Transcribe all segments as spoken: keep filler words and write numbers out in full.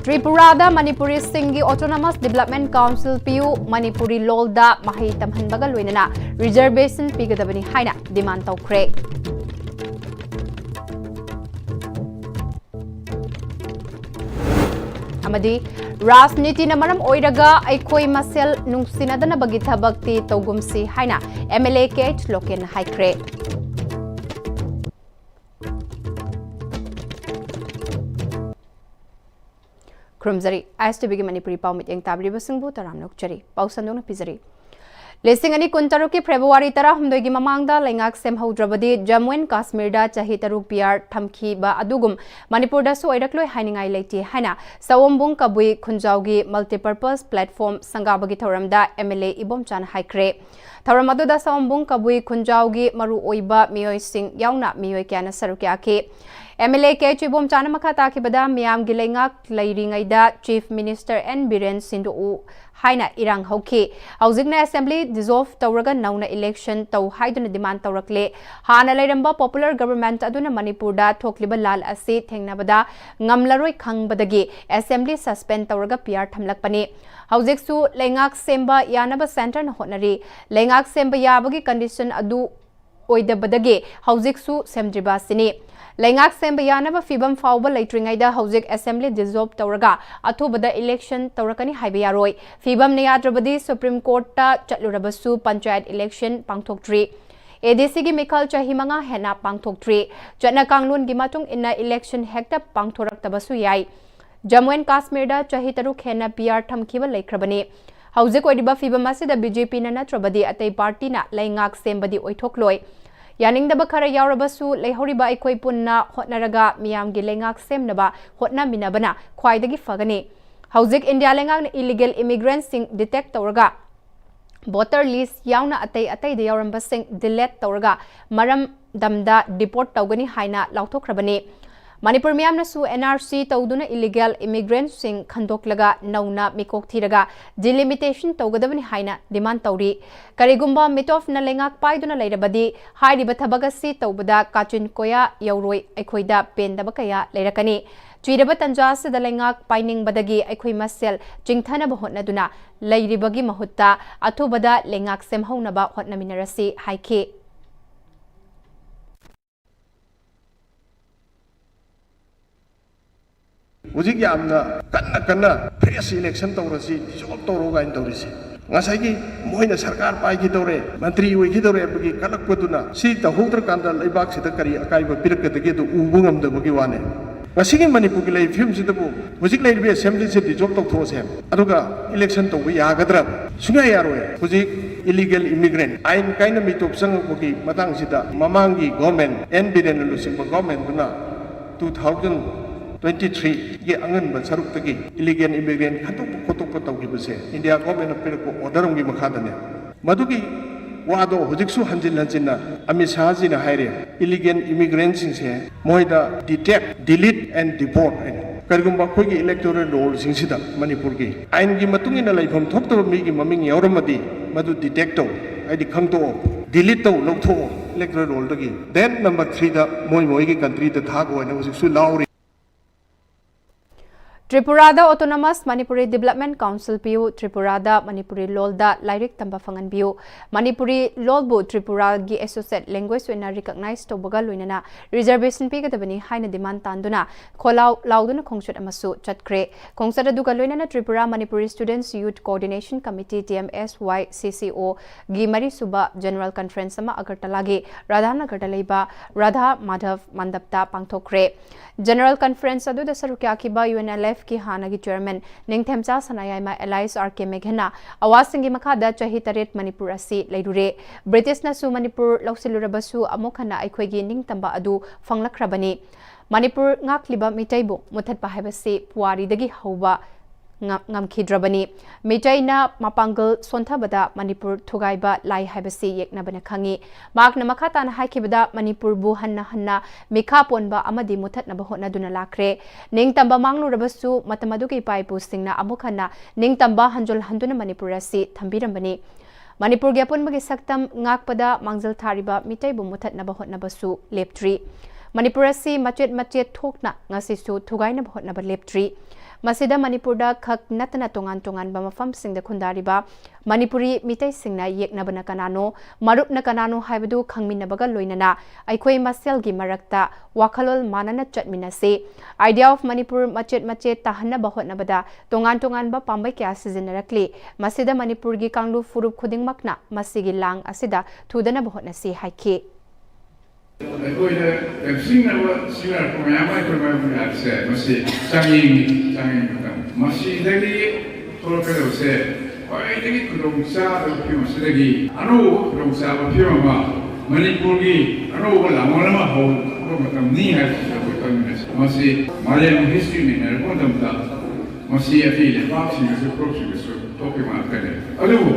ꯇ꯭ꯔꯤꯄꯨꯔꯥꯗ ꯃꯅꯤꯄꯨꯔꯤꯁꯤꯡꯒꯤ Autonomous Development Council ꯄꯤꯌꯨ, ꯃꯅꯤꯄꯨꯔꯤ ꯂꯣꯜꯗ ꯃꯍꯩ ꯇꯝꯍꯟꯕꯒ ꯂꯣꯏꯅꯅ reservation ꯄꯤꯒꯗꯕꯅꯤ ꯍꯥꯏꯅ demand ꯇꯧꯈ꯭ꯔꯦ꯫ ꯑꯃꯗꯤ ꯔꯥꯖꯅꯤꯇꯤꯅ ꯃꯔꯝ ꯑꯣꯏꯔꯒ ꯑꯩꯈꯣꯏ ꯃꯁꯦꯜ ꯅꯨꯡꯁꯤꯅꯗꯅꯕꯒꯤ ꯊꯕꯛꯇꯤ ꯇꯧꯒꯨꯝꯁꯤ ꯍꯥꯏꯅ MLA KH ꯂꯣꯀꯦꯟꯅ ꯍꯥꯏꯈ꯭ꯔꯦ꯫ ꯈꯨꯔꯨꯝꯖꯔꯤ꯫ ISTVꯒꯤ ꯃꯅꯤꯄꯨꯔꯤ ꯄꯥꯎ ꯃꯤꯠꯌꯦꯡ ꯇꯥꯕꯤꯔꯤꯕꯁꯤꯡꯕꯨ ꯇꯔꯥꯝꯅ ꯑꯣꯛꯆꯔꯤ꯫ ꯄꯥꯎ ꯁꯟꯗꯣꯛꯅ ꯄꯤꯖꯔꯤ꯫ ꯂꯤꯁꯤꯡ ꯑꯅꯤ ꯀꯨꯟꯇꯔꯨꯛꯀꯤ ꯐꯦꯕ꯭ꯔꯨꯋꯥꯔꯤ ꯇꯔꯥꯍꯨꯝꯗꯣꯏꯒꯤ ꯃꯃꯥꯡꯗ ꯂꯩꯉꯥꯛ ꯁꯦꯝꯍꯧꯗ꯭ꯔꯕꯗꯤ ꯖꯝꯃꯨ ꯑꯦꯟ ꯀꯥꯁꯃꯤꯔꯗ ꯆꯍꯤ ꯇꯔꯨꯛ PR ꯊꯝꯈꯤꯕ ꯑꯗꯨꯒꯨꯝ ꯃꯅꯤꯄꯨꯔꯗꯁꯨ ꯑꯣꯏꯔꯛꯂꯣꯏ ꯍꯥꯏꯅꯤꯡꯉꯥꯏ ꯂꯩꯇꯦ ꯍꯥꯏꯅ ꯁꯑꯣꯝꯕꯨꯡ ꯀꯕꯨꯏ ꯈꯨꯟꯖꯥꯎꯒꯤ Multipurpose Platform ꯁꯪꯒꯥꯕꯒꯤ ꯊꯧꯔꯝꯗ MLA ꯏꯕꯣꯝꯆꯥꯅ ꯍꯥꯏꯈ꯭ꯔꯦ꯫ ꯊꯧꯔꯝ ꯑꯗꯨꯗ ꯁꯑꯣꯝꯕꯨꯡ ꯀꯕꯨꯏ ꯈꯨꯟꯖꯥꯎꯒꯤ ꯃꯔꯨꯑꯣꯏꯕ ꯃꯤꯑꯣꯏꯁꯤꯡ ꯌꯥꯎꯅ ꯃꯤꯑꯣꯏ ꯀꯌꯥꯅ ꯁꯔꯨꯛ ꯌꯥꯈꯤ꯫ MLA KH ꯏꯕꯣꯝꯆꯥꯅ ꯃꯈꯥ ꯇꯥꯈꯤꯕꯗ ꯃꯤꯌꯥꯝꯒꯤ ꯂꯩꯉꯥꯛ ꯂꯩꯔꯤꯉꯩꯗ Chief Minister N ꯕꯤꯔꯦꯟ ꯁꯤꯟꯗꯣꯛꯎ ꯍꯥꯏꯅ ꯏꯔꯥꯡ ꯍꯧꯈꯤ꯫ ꯍꯧꯖꯤꯛꯅ Assembly dissolve ꯇꯧꯔꯒ ꯅꯧꯅ election ꯇꯧ ꯍꯥꯏꯗꯨꯅ demand ꯇꯧꯔꯛꯂꯦ꯫ ꯍꯥꯟꯅ ꯂꯩꯔꯝꯕ popular government ꯑꯗꯨꯅ ꯃꯅꯤꯄꯨꯔꯗ ꯊꯣꯛꯂꯤꯕ ꯂꯥꯜ ꯑꯁꯤ ꯊꯦꯡꯅꯕꯗ ꯉꯝꯂꯔꯣꯏ ꯈꯪꯕꯗꯒꯤ Assembly suspend ꯇꯧꯔꯒ PR ꯊꯝꯂꯛꯄꯅꯤ꯫ ꯍꯧꯖꯤꯛꯁꯨ ꯂꯩꯉꯥꯛ ꯁꯦꯝꯕ ꯌꯥꯅꯕ centreꯅ ꯍꯣꯠꯅꯔꯤ꯫ ꯂꯩꯉꯥꯛ ꯁꯦꯝꯕ ꯌꯥꯕꯒꯤ condition ꯑꯗꯨ ꯑꯣꯏꯗꯕꯗꯒꯤ ꯍꯧꯖꯤꯛꯁꯨ ꯁꯦꯝꯗ꯭ꯔꯤꯕ ꯑꯁꯤꯅꯤ꯫ ꯂꯩꯉꯥꯛ ꯁꯦꯝꯕ ꯌꯥꯅꯕ ꯐꯤꯕꯝ ꯐꯥꯎꯕ ꯂꯩꯇ꯭ꯔꯤꯉꯩꯗ ꯍꯧꯖꯤꯛ Assembly dissolve ꯇꯧꯔꯒ ꯑꯊꯨꯕꯗ election ꯇꯧꯔꯛꯀꯅꯤ ꯍꯥꯏꯕ ꯌꯥꯔꯣꯏ꯫ ꯐꯤꯕꯝꯅ ꯌꯥꯗ꯭ꯔꯕꯗꯤ Supreme Courtꯇ ꯆꯠꯂꯨꯔꯕꯁꯨ ꯄꯟꯆꯥꯌꯠ election ꯄꯥꯡꯊꯣꯛꯇ꯭ꯔꯤ꯫ ADCꯒꯤ ꯃꯤꯈꯜ ꯆꯍꯤ ꯃꯉꯥ ꯍꯦꯟꯅ ꯄꯥꯡꯊꯣꯛꯇ꯭ꯔꯤ꯫ ꯆꯠꯅ ꯀꯥꯡꯂꯣꯟꯒꯤ ꯃꯇꯨꯡ ꯏꯟꯅ election ꯍꯦꯛꯇ ꯄꯥꯡꯊꯣꯔꯛꯇꯕꯁꯨ ꯌꯥꯏ꯫ ꯖꯝꯃꯨ ꯑꯦꯟ ꯀꯥꯁꯃꯤꯔꯗ ꯆꯍꯤ ꯇꯔꯨꯛ ꯍꯦꯟꯅ PR ꯊꯝꯈꯤꯕ ꯂꯩꯈ꯭ꯔꯕꯅꯤ꯫ ꯍꯧꯖꯤꯛ ꯑꯣꯏꯔꯤꯕ ꯐꯤꯕꯝ ꯑꯁꯤꯗ BJPꯅ ꯅꯠꯇ꯭ꯔꯕꯗꯤ ꯑꯇꯩ partyꯅ ꯂꯩꯉꯥꯛ ꯁꯦꯝꯕꯗꯤ ꯑꯣꯏꯊꯣꯛꯂꯣꯏ꯫ ꯌꯥꯅꯤꯡꯗꯕ ꯈꯔ ꯌꯥꯎꯔꯕꯁꯨ ꯂꯩꯍꯧꯔꯤꯕ ꯑꯩꯈꯣꯏ ꯄꯨꯟꯅ ꯍꯣꯠꯅꯔꯒ ꯃꯤꯌꯥꯝꯒꯤ ꯂꯩꯉꯥꯛ ꯁꯦꯝꯅꯕ ꯍꯣꯠꯅꯃꯤꯟꯅꯕꯅ ꯈ꯭ꯋꯥꯏꯗꯒꯤ ꯐꯒꯅꯤ꯫ ꯍꯧꯖꯤꯛ ꯏꯟꯗꯤꯌꯥ ꯂꯩꯉꯥꯛꯅ illegal immigrantꯁꯤꯡ detect ꯇꯧꯔꯒ voter list ꯌꯥꯎꯅ ꯑꯇꯩ ꯑꯇꯩꯗ ꯌꯥꯎꯔꯝꯕꯁꯤꯡ delete ꯇꯧꯔꯒ ꯃꯔꯝ ꯗꯝꯗ deport ꯇꯧꯒꯅꯤ ꯍꯥꯏꯅ ꯂꯥꯎꯊꯣꯛꯈ꯭ꯔꯕꯅꯤ꯫ ꯃꯅꯤꯄꯨꯔ ꯃꯤꯌꯥꯝꯅꯁꯨ N R C ꯇꯧꯗꯨꯅ illegal immigrantꯁꯤꯡ ꯈꯟꯗꯣꯛꯂꯒ ꯅꯧꯅ ꯃꯤꯀꯣꯛ ꯊꯤꯔꯒ delimitation ꯇꯧꯒꯗꯕꯅꯤ ꯍꯥꯏꯅ demand ꯇꯧꯔꯤ꯫ ꯀꯔꯤꯒꯨꯝꯕ ꯃꯤꯇꯣꯞꯅ ꯂꯩꯉꯥꯛ ꯄꯥꯏꯗꯨꯅ ꯂꯩꯔꯕꯗꯤ ꯍꯥꯏꯔꯤꯕ ꯊꯕꯛ ꯑꯁꯤ ꯇꯧꯕꯗ ꯀꯥꯆꯤꯟ ꯀꯣꯌꯥ ꯌꯧꯔꯣꯏ, ꯑꯩꯈꯣꯏꯗ ꯄꯦꯟꯗꯕ ꯀꯌꯥ ꯂꯩꯔꯛꯀꯅꯤ꯫ ꯆꯨꯏꯔꯕ ꯇꯟꯖꯥ ꯑꯁꯤꯗ ꯂꯩꯉꯥꯛ ꯄꯥꯏꯅꯤꯡꯕꯗꯒꯤ ꯑꯩꯈꯣꯏ ꯃꯁꯦꯜ ꯆꯤꯡꯊꯅꯕ ꯍꯣꯠꯅꯗꯨꯅ ꯂꯩꯔꯤꯕꯒꯤ ꯃꯍꯨꯠꯇ ꯑꯊꯨꯕꯗ ꯂꯩꯉꯥꯛ ꯁꯦꯝꯍꯧꯅꯕ ꯍꯣꯠꯅꯃꯤꯟꯅꯔꯁꯤ ꯍꯥꯏꯈꯤ꯫ ꯍꯧꯖꯤꯛ ꯌꯥꯝꯅ ꯀꯟꯅ ꯀꯟꯅ fresh election ꯇꯧꯔꯁꯤ, dissolve ꯇꯧꯔꯣ ꯀꯥꯏꯅ ꯇꯧꯔꯤꯁꯦ꯫ ꯉꯁꯥꯏꯒꯤ ꯃꯣꯏꯅ ꯁꯔꯀꯥꯔ ꯄꯥꯏꯈꯤꯗꯧꯔꯦ, ꯃꯟꯇ꯭ꯔꯤ ꯑꯣꯏꯈꯤꯗꯧꯔꯦ ꯍꯥꯏꯕꯒꯤ ꯀꯜꯂꯛꯄꯗꯨꯅ ꯁꯤ ꯇꯧꯍꯧꯗ꯭ꯔꯀꯥꯟꯗ ꯂꯩꯕꯥꯛꯁꯤꯗ ꯀꯔꯤ ꯑꯀꯥꯏꯕ ꯄꯤꯔꯛꯀꯗꯒꯦ ꯑꯗꯨ ꯎꯕ ꯉꯝꯗꯕꯒꯤ ꯋꯥꯅꯦ꯫ ꯉꯁꯤꯒꯤ ꯃꯅꯤꯄꯨꯔꯒꯤ ꯂꯩꯔꯤꯕ ꯐꯤꯕꯝꯁꯤꯗꯕꯨ ꯍꯧꯖꯤꯛ ꯂꯩꯔꯤꯕ assemblyꯁꯦ dissolve ꯇꯧꯊꯣꯛꯑꯁꯦ, ꯑꯗꯨꯒ election ꯇꯧꯕ ꯌꯥꯒꯗ꯭ꯔꯥ? ꯁꯨꯡꯌꯥ ꯌꯥꯔꯣꯏ꯫ ꯍꯧꯖꯤꯛ illegal immigrant ꯑꯥꯏꯟ ꯀꯥꯏꯅ ꯃꯤꯇꯣꯞ ꯆꯪꯉꯛꯄꯒꯤ ꯃꯇꯥꯡꯁꯤꯗ ꯃꯃꯥꯡꯒꯤ government, ꯑꯦꯟ ꯕꯤꯔꯦꯟꯅ ꯂꯨꯆꯤꯡꯕ governmentꯗꯨꯅ two thousand twenty threeꯒꯤ ꯑꯉꯟꯕ ꯁꯔꯨꯛꯇꯒꯤ illegal immigrant ꯈꯟꯗꯣꯛꯄ ꯈꯣꯠꯇꯣꯛꯄ ꯇꯧꯈꯤꯕꯁꯦ India governmentꯅ ꯄꯤꯔꯛꯄ order ꯑꯃꯒꯤ ꯃꯈꯥꯗꯅꯦ꯫ ꯃꯗꯨꯒꯤ ꯋꯥꯗꯣ ꯍꯧꯖꯤꯛꯁꯨ ꯍꯟꯖꯤꯟ ꯍꯟꯖꯤꯟꯅ ꯑꯃꯤꯠ ꯁꯥꯍꯖꯤꯅ ꯍꯥꯏꯔꯤ, illegal immigrantꯁꯤꯡꯁꯦ ꯃꯣꯏꯗ detect, delete and deport ꯍꯥꯏꯅ꯫ ꯀꯔꯤꯒꯨꯝꯕ ꯑꯩꯈꯣꯏꯒꯤ electoral rollꯁꯤꯡꯁꯤꯗ ꯃꯅꯤꯄꯨꯔꯒꯤ ꯑꯥꯏꯟꯒꯤ ꯃꯇꯨꯡ ꯏꯟꯅ ꯂꯩꯐꯝ ꯊꯣꯛꯇꯕ ꯃꯤꯒꯤ ꯃꯃꯤꯡ ꯌꯥꯎꯔꯝꯃꯗꯤ ꯃꯗꯨ detect ꯇꯧ, ꯍꯥꯏꯗꯤ ꯈꯪꯗꯣꯛꯑꯣ, delete ꯇꯧ, ꯂꯧꯊꯣꯛꯑꯣ electoral rollꯗꯒꯤ꯫ Then number threeꯗ ꯃꯣꯏ ꯃꯣꯏꯒꯤ countryꯗ ꯊꯥꯈꯣ ꯍꯥꯏꯅ ꯍꯧꯖꯤꯛꯁꯨ ꯂꯥꯎꯔꯤ꯫ ꯇ꯭ꯔꯤꯄꯨꯔꯥꯗ Autonomous Manipuri Development Council ꯄꯤꯌꯨ, ꯇ꯭ꯔꯤꯄꯨꯔꯥꯗ ꯃꯅꯤꯄꯨꯔꯤ ꯂꯣꯜꯗ ꯂꯥꯏꯔꯤꯛ ꯇꯝꯕ ꯐꯪꯍꯟꯕꯤꯌꯨ, ꯃꯅꯤꯄꯨꯔꯤ ꯂꯣꯜꯕꯨ ꯇ꯭ꯔꯤꯄꯨꯔꯥꯒꯤ associate language ꯑꯣꯏꯅ recognize ꯇꯧꯕꯒ ꯂꯣꯏꯅꯅ reservation ꯄꯤꯒꯗꯕꯅꯤ ꯍꯥꯏꯅ demand ꯇꯥꯟꯗꯨꯅ ꯈꯣꯜꯂꯥꯎ ꯂꯥꯎꯗꯨꯅ ꯈꯣꯡꯆꯠ ꯑꯃꯁꯨ ꯆꯠꯈ꯭ꯔꯦ꯫ ꯈꯣꯡꯆꯠ ꯑꯗꯨꯒ ꯂꯣꯏꯅꯅ Tripura Manipuri Students Youth Coordination Committee, T M S Y C C O, ꯒꯤ ꯃꯔꯤꯁꯨꯕ general conference ꯑꯃ ꯑꯒꯔꯇꯂꯥꯒꯤ ꯔꯥꯙꯥꯅꯒꯔꯗ ꯂꯩꯕ ꯔꯥꯙꯥ ꯃꯥꯙꯕ ꯃꯟꯗꯞꯇ ꯄꯥꯡꯊꯣꯛꯈ꯭ꯔꯦ꯫ General conference ꯑꯗꯨꯗ ꯁꯔꯨꯛ ꯌꯥꯈꯤꯕ UNLFꯀꯤ ꯍꯥꯟꯅꯒꯤ chairman ꯅꯤꯡꯊꯦꯝꯆꯥ ꯁꯅꯥꯌꯥꯏꯃ alias R K ꯃꯦꯘꯅ ꯑꯋꯥꯁꯤꯡꯒꯤ ꯃꯈꯥꯗ ꯆꯍꯤ ꯇꯔꯦꯠ ꯃꯅꯤꯄꯨꯔ ꯑꯁꯤ ꯂꯩꯔꯨꯔꯦ꯫ ꯕ꯭ꯔꯤꯇꯤꯁꯅꯁꯨ ꯃꯅꯤꯄꯨꯔ ꯂꯧꯁꯤꯜꯂꯨꯔꯕꯁꯨ ꯑꯃꯨꯛ ꯍꯟꯅ ꯑꯩꯈꯣꯏꯒꯤ ꯅꯤꯡꯇꯝꯕ ꯑꯗꯨ ꯐꯪꯂꯛꯈ꯭ꯔꯕꯅꯤ꯫ ꯃꯅꯤꯄꯨꯔ ꯉꯥꯛꯂꯤꯕ ꯃꯤꯇꯩꯕꯨ ꯃꯨꯊꯠꯄ ꯍꯥꯏꯕꯁꯤ ꯄꯨꯋꯥꯔꯤꯗꯒꯤ ꯍꯧꯕ ꯉꯝꯈꯤꯗ꯭ꯔꯕꯅꯤ꯫ ꯃꯤꯇꯩꯅ ꯃꯄꯥꯡꯒꯜ ꯁꯣꯟꯊꯕꯗ ꯃꯅꯤꯄꯨꯔ ꯊꯨꯒꯥꯏꯕ ꯂꯥꯏ ꯍꯥꯏꯕꯁꯤ ꯌꯦꯛꯅꯕꯅ ꯈꯪꯏ꯫ ꯃꯍꯥꯛꯅ ꯃꯈꯥ ꯇꯥꯅ ꯍꯥꯏꯈꯤꯕꯗ, ꯃꯅꯤꯄꯨꯔꯕꯨ ꯍꯟꯅ ꯍꯟꯅ ꯃꯤꯈꯥ ꯄꯣꯟꯕ ꯑꯃꯗꯤ ꯃꯨꯊꯠꯅꯕ ꯍꯣꯠꯅꯗꯨꯅ ꯂꯥꯛꯈ꯭ꯔꯦ꯫ ꯅꯤꯡꯇꯝꯕ ꯃꯥꯡꯂꯨꯔꯕꯁꯨ, ꯃꯇꯝ ꯑꯗꯨꯒꯤ ꯏꯄꯥ ꯏꯄꯨꯁꯤꯡꯅ ꯑꯃꯨꯛ ꯍꯟꯅ ꯅꯤꯡꯇꯝꯕ ꯍꯟꯖꯤꯜꯍꯟꯗꯨꯅ ꯃꯅꯤꯄꯨꯔ ꯑꯁꯤ ꯊꯝꯕꯤꯔꯝꯕꯅꯤ꯫ ꯃꯅꯤꯄꯨꯔꯒꯤ ꯑꯄꯨꯟꯕꯒꯤ ꯁꯛꯇꯝ ꯉꯥꯛꯄꯗ ꯃꯥꯡꯖꯤꯜ ꯊꯥꯔꯤꯕ ꯃꯤꯇꯩꯕꯨ ꯃꯨꯊꯠꯅꯕ ꯍꯣꯠꯅꯕꯁꯨ ꯂꯦꯞꯇ꯭ꯔꯤ꯫ ꯃꯅꯤꯄꯨꯔ ꯑꯁꯤ ꯃꯆꯦꯠ ꯃꯆꯦꯠ ꯊꯣꯛꯅ ꯉꯁꯤꯁꯨ ꯊꯨꯒꯥꯏꯅꯕ ꯍꯣꯠꯅꯕ ꯂꯦꯞꯇ꯭ꯔꯤ꯫ ꯃꯁꯤꯗ ꯃꯅꯤꯄꯨꯔꯗ ꯈꯛ ꯅꯠꯇꯅ ꯇꯣꯉꯥꯟ ꯇꯣꯉꯥꯟꯕ ꯃꯐꯝꯁꯤꯡꯗ ꯈꯨꯟꯗꯥꯔꯤꯕ ꯃꯅꯤꯄꯨꯔꯤ ꯃꯤꯇꯩꯁꯤꯡꯅ ꯌꯦꯛꯅꯕꯅ ꯀꯅꯥꯅꯣ, ꯃꯔꯨꯞꯅ ꯀꯅꯥꯅꯣ ꯍꯥꯏꯕꯗꯨ ꯈꯪꯃꯤꯟꯅꯕꯒ ꯂꯣꯏꯅꯅ ꯑꯩꯈꯣꯏ ꯃꯁꯦꯜꯒꯤ ꯃꯔꯛꯇ ꯋꯥꯈꯜꯂꯣꯟ ꯃꯥꯟꯅꯅ ꯆꯠꯃꯤꯟꯅꯁꯤ꯫ Idea of ꯃꯅꯤꯄꯨꯔ ꯃꯆꯦꯠ ꯃꯆꯦꯠ ꯇꯥꯍꯟꯅꯕ ꯍꯣꯠꯅꯕꯗ ꯇꯣꯉꯥꯟ ꯇꯣꯉꯥꯟꯕ ꯄꯥꯝꯕꯩ ꯀꯌꯥ ꯁꯤꯖꯤꯟꯅꯔꯛꯂꯤ꯫ ꯃꯁꯤꯗ ꯃꯅꯤꯄꯨꯔꯒꯤ ꯀꯥꯡꯂꯨꯞ ꯐꯨꯔꯨꯞ ꯈꯨꯗꯤꯡꯃꯛꯅ ꯃꯁꯤꯒꯤ ꯂꯥꯡ ꯑꯁꯤꯗ ꯊꯨꯗꯅꯕ ꯍꯣꯠꯅꯁꯤ ꯍꯥꯏꯈꯤ꯫ ꯑꯩꯈꯣꯏꯗ ꯂꯝꯖꯤꯡꯅꯕ ꯁꯤꯖꯤꯟꯅꯔꯛꯄ ꯃꯌꯥꯝ ꯑꯃ ꯑꯩꯈꯣꯏ ꯃꯥꯏꯄꯨꯅ ꯍꯥꯏꯕꯁꯦ, ꯃꯁꯤ ꯆꯥꯡꯌꯦꯡꯅꯤ, ꯆꯥꯡꯌꯦꯡ ꯃꯇꯝ꯫ ꯃꯁꯤꯗꯒꯤ ꯊꯣꯛꯂꯛꯀꯗꯕꯁꯦ ꯈ꯭ꯋꯥꯏꯗꯒꯤ ꯈꯨꯗꯣꯡ ꯆꯥꯗꯕ ꯐꯤꯕꯝ ꯑꯁꯤꯗꯒꯤ ꯑꯅꯧꯕ ꯈꯨꯗꯣꯡ ꯆꯥꯕ ꯐꯤꯕꯝ ꯑꯃ, ꯃꯅꯤꯄꯨꯔꯒꯤ ꯑꯅꯧꯕ ꯂꯥꯡꯕꯣꯜ ꯑꯃ ꯍꯧꯕ ꯃꯇꯝꯅꯤ ꯍꯥꯏꯕꯁꯤ ꯑꯩꯈꯣꯏ ꯈꯪꯃꯤꯟꯅꯁꯤ꯫ ꯃꯁꯤ ꯃꯥꯂꯦꯝ ꯍꯤꯁꯇ꯭ꯔꯤ ꯅꯩꯅꯔꯛꯄ ꯃꯇꯝꯗ ꯃꯁꯤ ꯑꯇꯩ ꯂꯩꯕꯥꯛꯁꯤꯡꯗꯁꯨ, ꯐꯨꯔꯨꯞꯁꯤꯡꯗꯁꯨ ꯊꯣꯛꯈꯤꯕ ꯉꯥꯛꯇꯅꯤ꯫ ꯑꯗꯨꯕꯨ